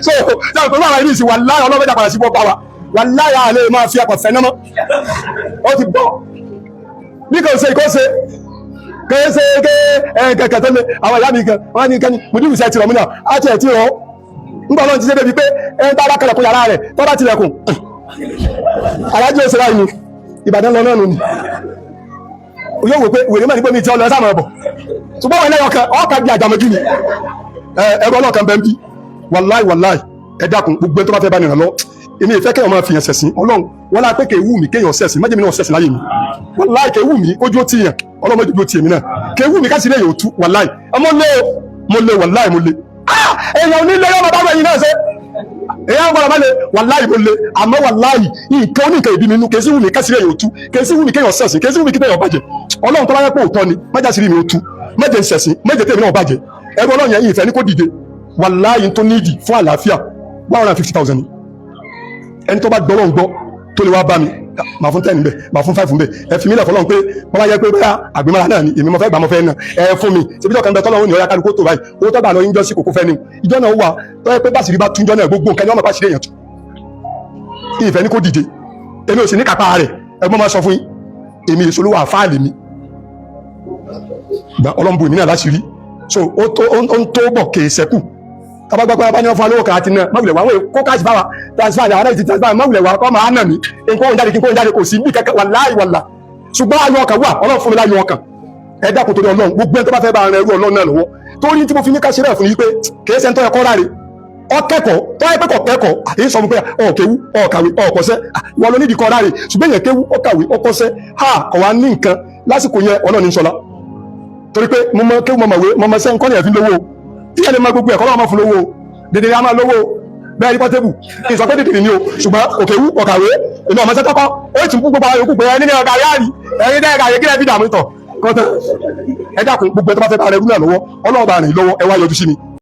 So sáà pẹ̀lú àwọn ìrísí, wàláhì ọlọ́mọdé àpàdà sí bọ́ bá wa, wàláhì àlè máa fi ẹ̀kọ́ fẹ́ námọ́. Ó ti bọ́ bí kò ṣe kò ṣe kò ṣe ké ẹ kẹ̀kẹ́ tó lé àwọn ìyá mi kan wọ́n ní kẹ́ni mùdíwì sẹ́ ti rọ̀ mí náà á tiẹ̀ ti rọ̀ ńgbà náà ti ṣe débi pé ẹ ń tá bá kẹlẹ̀kùn yàrá rẹ̀ tó bá tilẹ̀kùn, alájọ òṣèré àyìn Ìbàdàn lọ náà nù ni yóò wò pé wèrè mẹ́rin pé mi ti ọ lọ ẹ sáà máa bọ̀. Ṣùgbọ́n wọn lẹ́yọ̀ kan ọkà bí àjàmọ́jú ni ẹrú ọlọ́kan bẹ́ẹ̀ ń bí. Wàláì wàláì, ẹ dákun, gbogbo ẹni tó bá fẹ́ bá nìyàn lọ, èmi ìfẹ́ kéèyàn máa fìyàn ṣẹ̀sìn. Ọlọ́run wọn láà pé kéwù mí kéèyàn ṣẹ̀sìn májèmí náà ṣẹ̀sìn láyé mi. Wàláì kéwù mí kójú ó ti yàn, ọlọ́mọ ojú ó ti èmi náà kéwù mí káṣí lẹ́yìn òtú. Wàláì ọmọ lé o, mo lé, wàláì mo lé. Èèyàn onílé yọmọ bá wẹ̀yìn náà ṣe èèyàn gbọ́dọ̀ má lé. Wàláì mo lé, àmọ́ wàláì nǹkan oníkan ìbí mi nú kèsì wù mí káṣí lẹ́yìn òtú, kèsì wù mí kéèyàn ṣẹ̀sìn, kèsì wù mí kéèyàn bàjẹ́. Ọlọ́run tó bá yẹ pé òótọ́ ni, májàsírí mi ó tú, méje ń ṣẹ̀sìn, méje tèmi náà bàjẹ́. Ẹrú ọlọ́run yẹn ìfẹ́ ní kó dìde. Wàláì tó nídìí fún àlàáfíà, 150,000 ni. Ẹni tó bá gbọ́ lọ́n gbọ́ tó lè wá bá mi, màá fún 10 bẹ́ẹ̀, màá fún 5 bẹ́ẹ̀. Ẹ fi mí lẹ̀ fọlọ́n pé wọ́n bá yẹ pé bóyá àgbémára náà ni èmi mo fẹ́ gbà, mo fẹ́ ná, ẹ fún mi. Ṣebí tó kàn bẹ tọ́lọ́run ní ọ̀yá kálukú tó báyìí, owó tó gbà lọ yín jọ sí kòkó fẹ́ ni. Ìjọ náà wà tó yẹ pé báṣìírí bá túnjọ náà, gbogbo nǹkan ni wọ́n máa bá ṣe èèyàn tú. Ìfẹ́ ní kó dìde, èmi ò sì ní kápá rẹ̀. Ẹgbọ́n máa sọ fún yín, èmi èso ló wà fáàlì mi gba ọlọ́mbù èmi náà láṣìírí. So ó ń tó bọ̀ kèé sẹ́kù. Tabagbagba bá ní wọn fún alówó kan àti náà máwùlẹ̀ wá, wọ́n kó cash bá wa, transfer ní àwọn náà ti transfer. Máwùlẹ̀ wá kọ́ máa nà mí nǹkan òun jáde, kí n kó òun jáde, kò sí bí kẹ́kẹ́. Wàláì wàlà, ṣùgbọ́n ayọ̀ ọkàn wà, Ọlọ́run fún mi láyọ̀ ọkàn. Ẹ dákun torí Ọlọ́run, gbogbo ẹni tó bá fẹ́ bá ara ẹrú Ọlọ́run náà lọ́wọ́, torí tí mo fi ní ká ṣe bẹ́ẹ̀ fún yín pé kìí ṣe ń tọ́ ẹ̀kọ́ ráre ọkẹ́kọ̀ọ́ tó yẹ pé kò kẹ́kọ̀ọ́ àti sọ fún pé ọ̀kẹ́wú ọ̀kàwé ọ̀kọ́sẹ́ wọn ló nídìí kọ́ ráre. Ṣùgbọ́n èèyàn kéwú, ọ̀kàwé, ọkọ́sẹ́ ha kọ̀ wá ní nǹkan lásìkò yẹn, Ọlọ́run ní sọlá. Torí pé mo mọ kéwú, mo mọ̀wé, mo mọ sẹ́ nǹkan yẹn fi lówó tí yẹn lè mọ gbogbo ẹ̀kọ́ lọ́wọ́ máa fún lówó dèdè ya máa lówó bẹ́ẹ̀ ní pọ́tébù kí n sọ pé dèdè ni o. Ṣùgbọ́n òkèwú ọ̀kàwé, èmi ọmọ sẹ́tọ́kọ́ ó ti kú gbogbo àwọn yòókù pé ẹni ní ọ̀gá yáàrí ẹ̀yin dẹ́ ẹ̀ka yẹ kí ẹ fi dààmú tọ̀ kọ́tẹ́. Ẹ dákun, gbogbo ẹ tó bá fẹ́ bá rẹ rú náà lọ́wọ́, Ọlọ́run bá rìn lọ́wọ́, ẹ wá yọjú sí mi.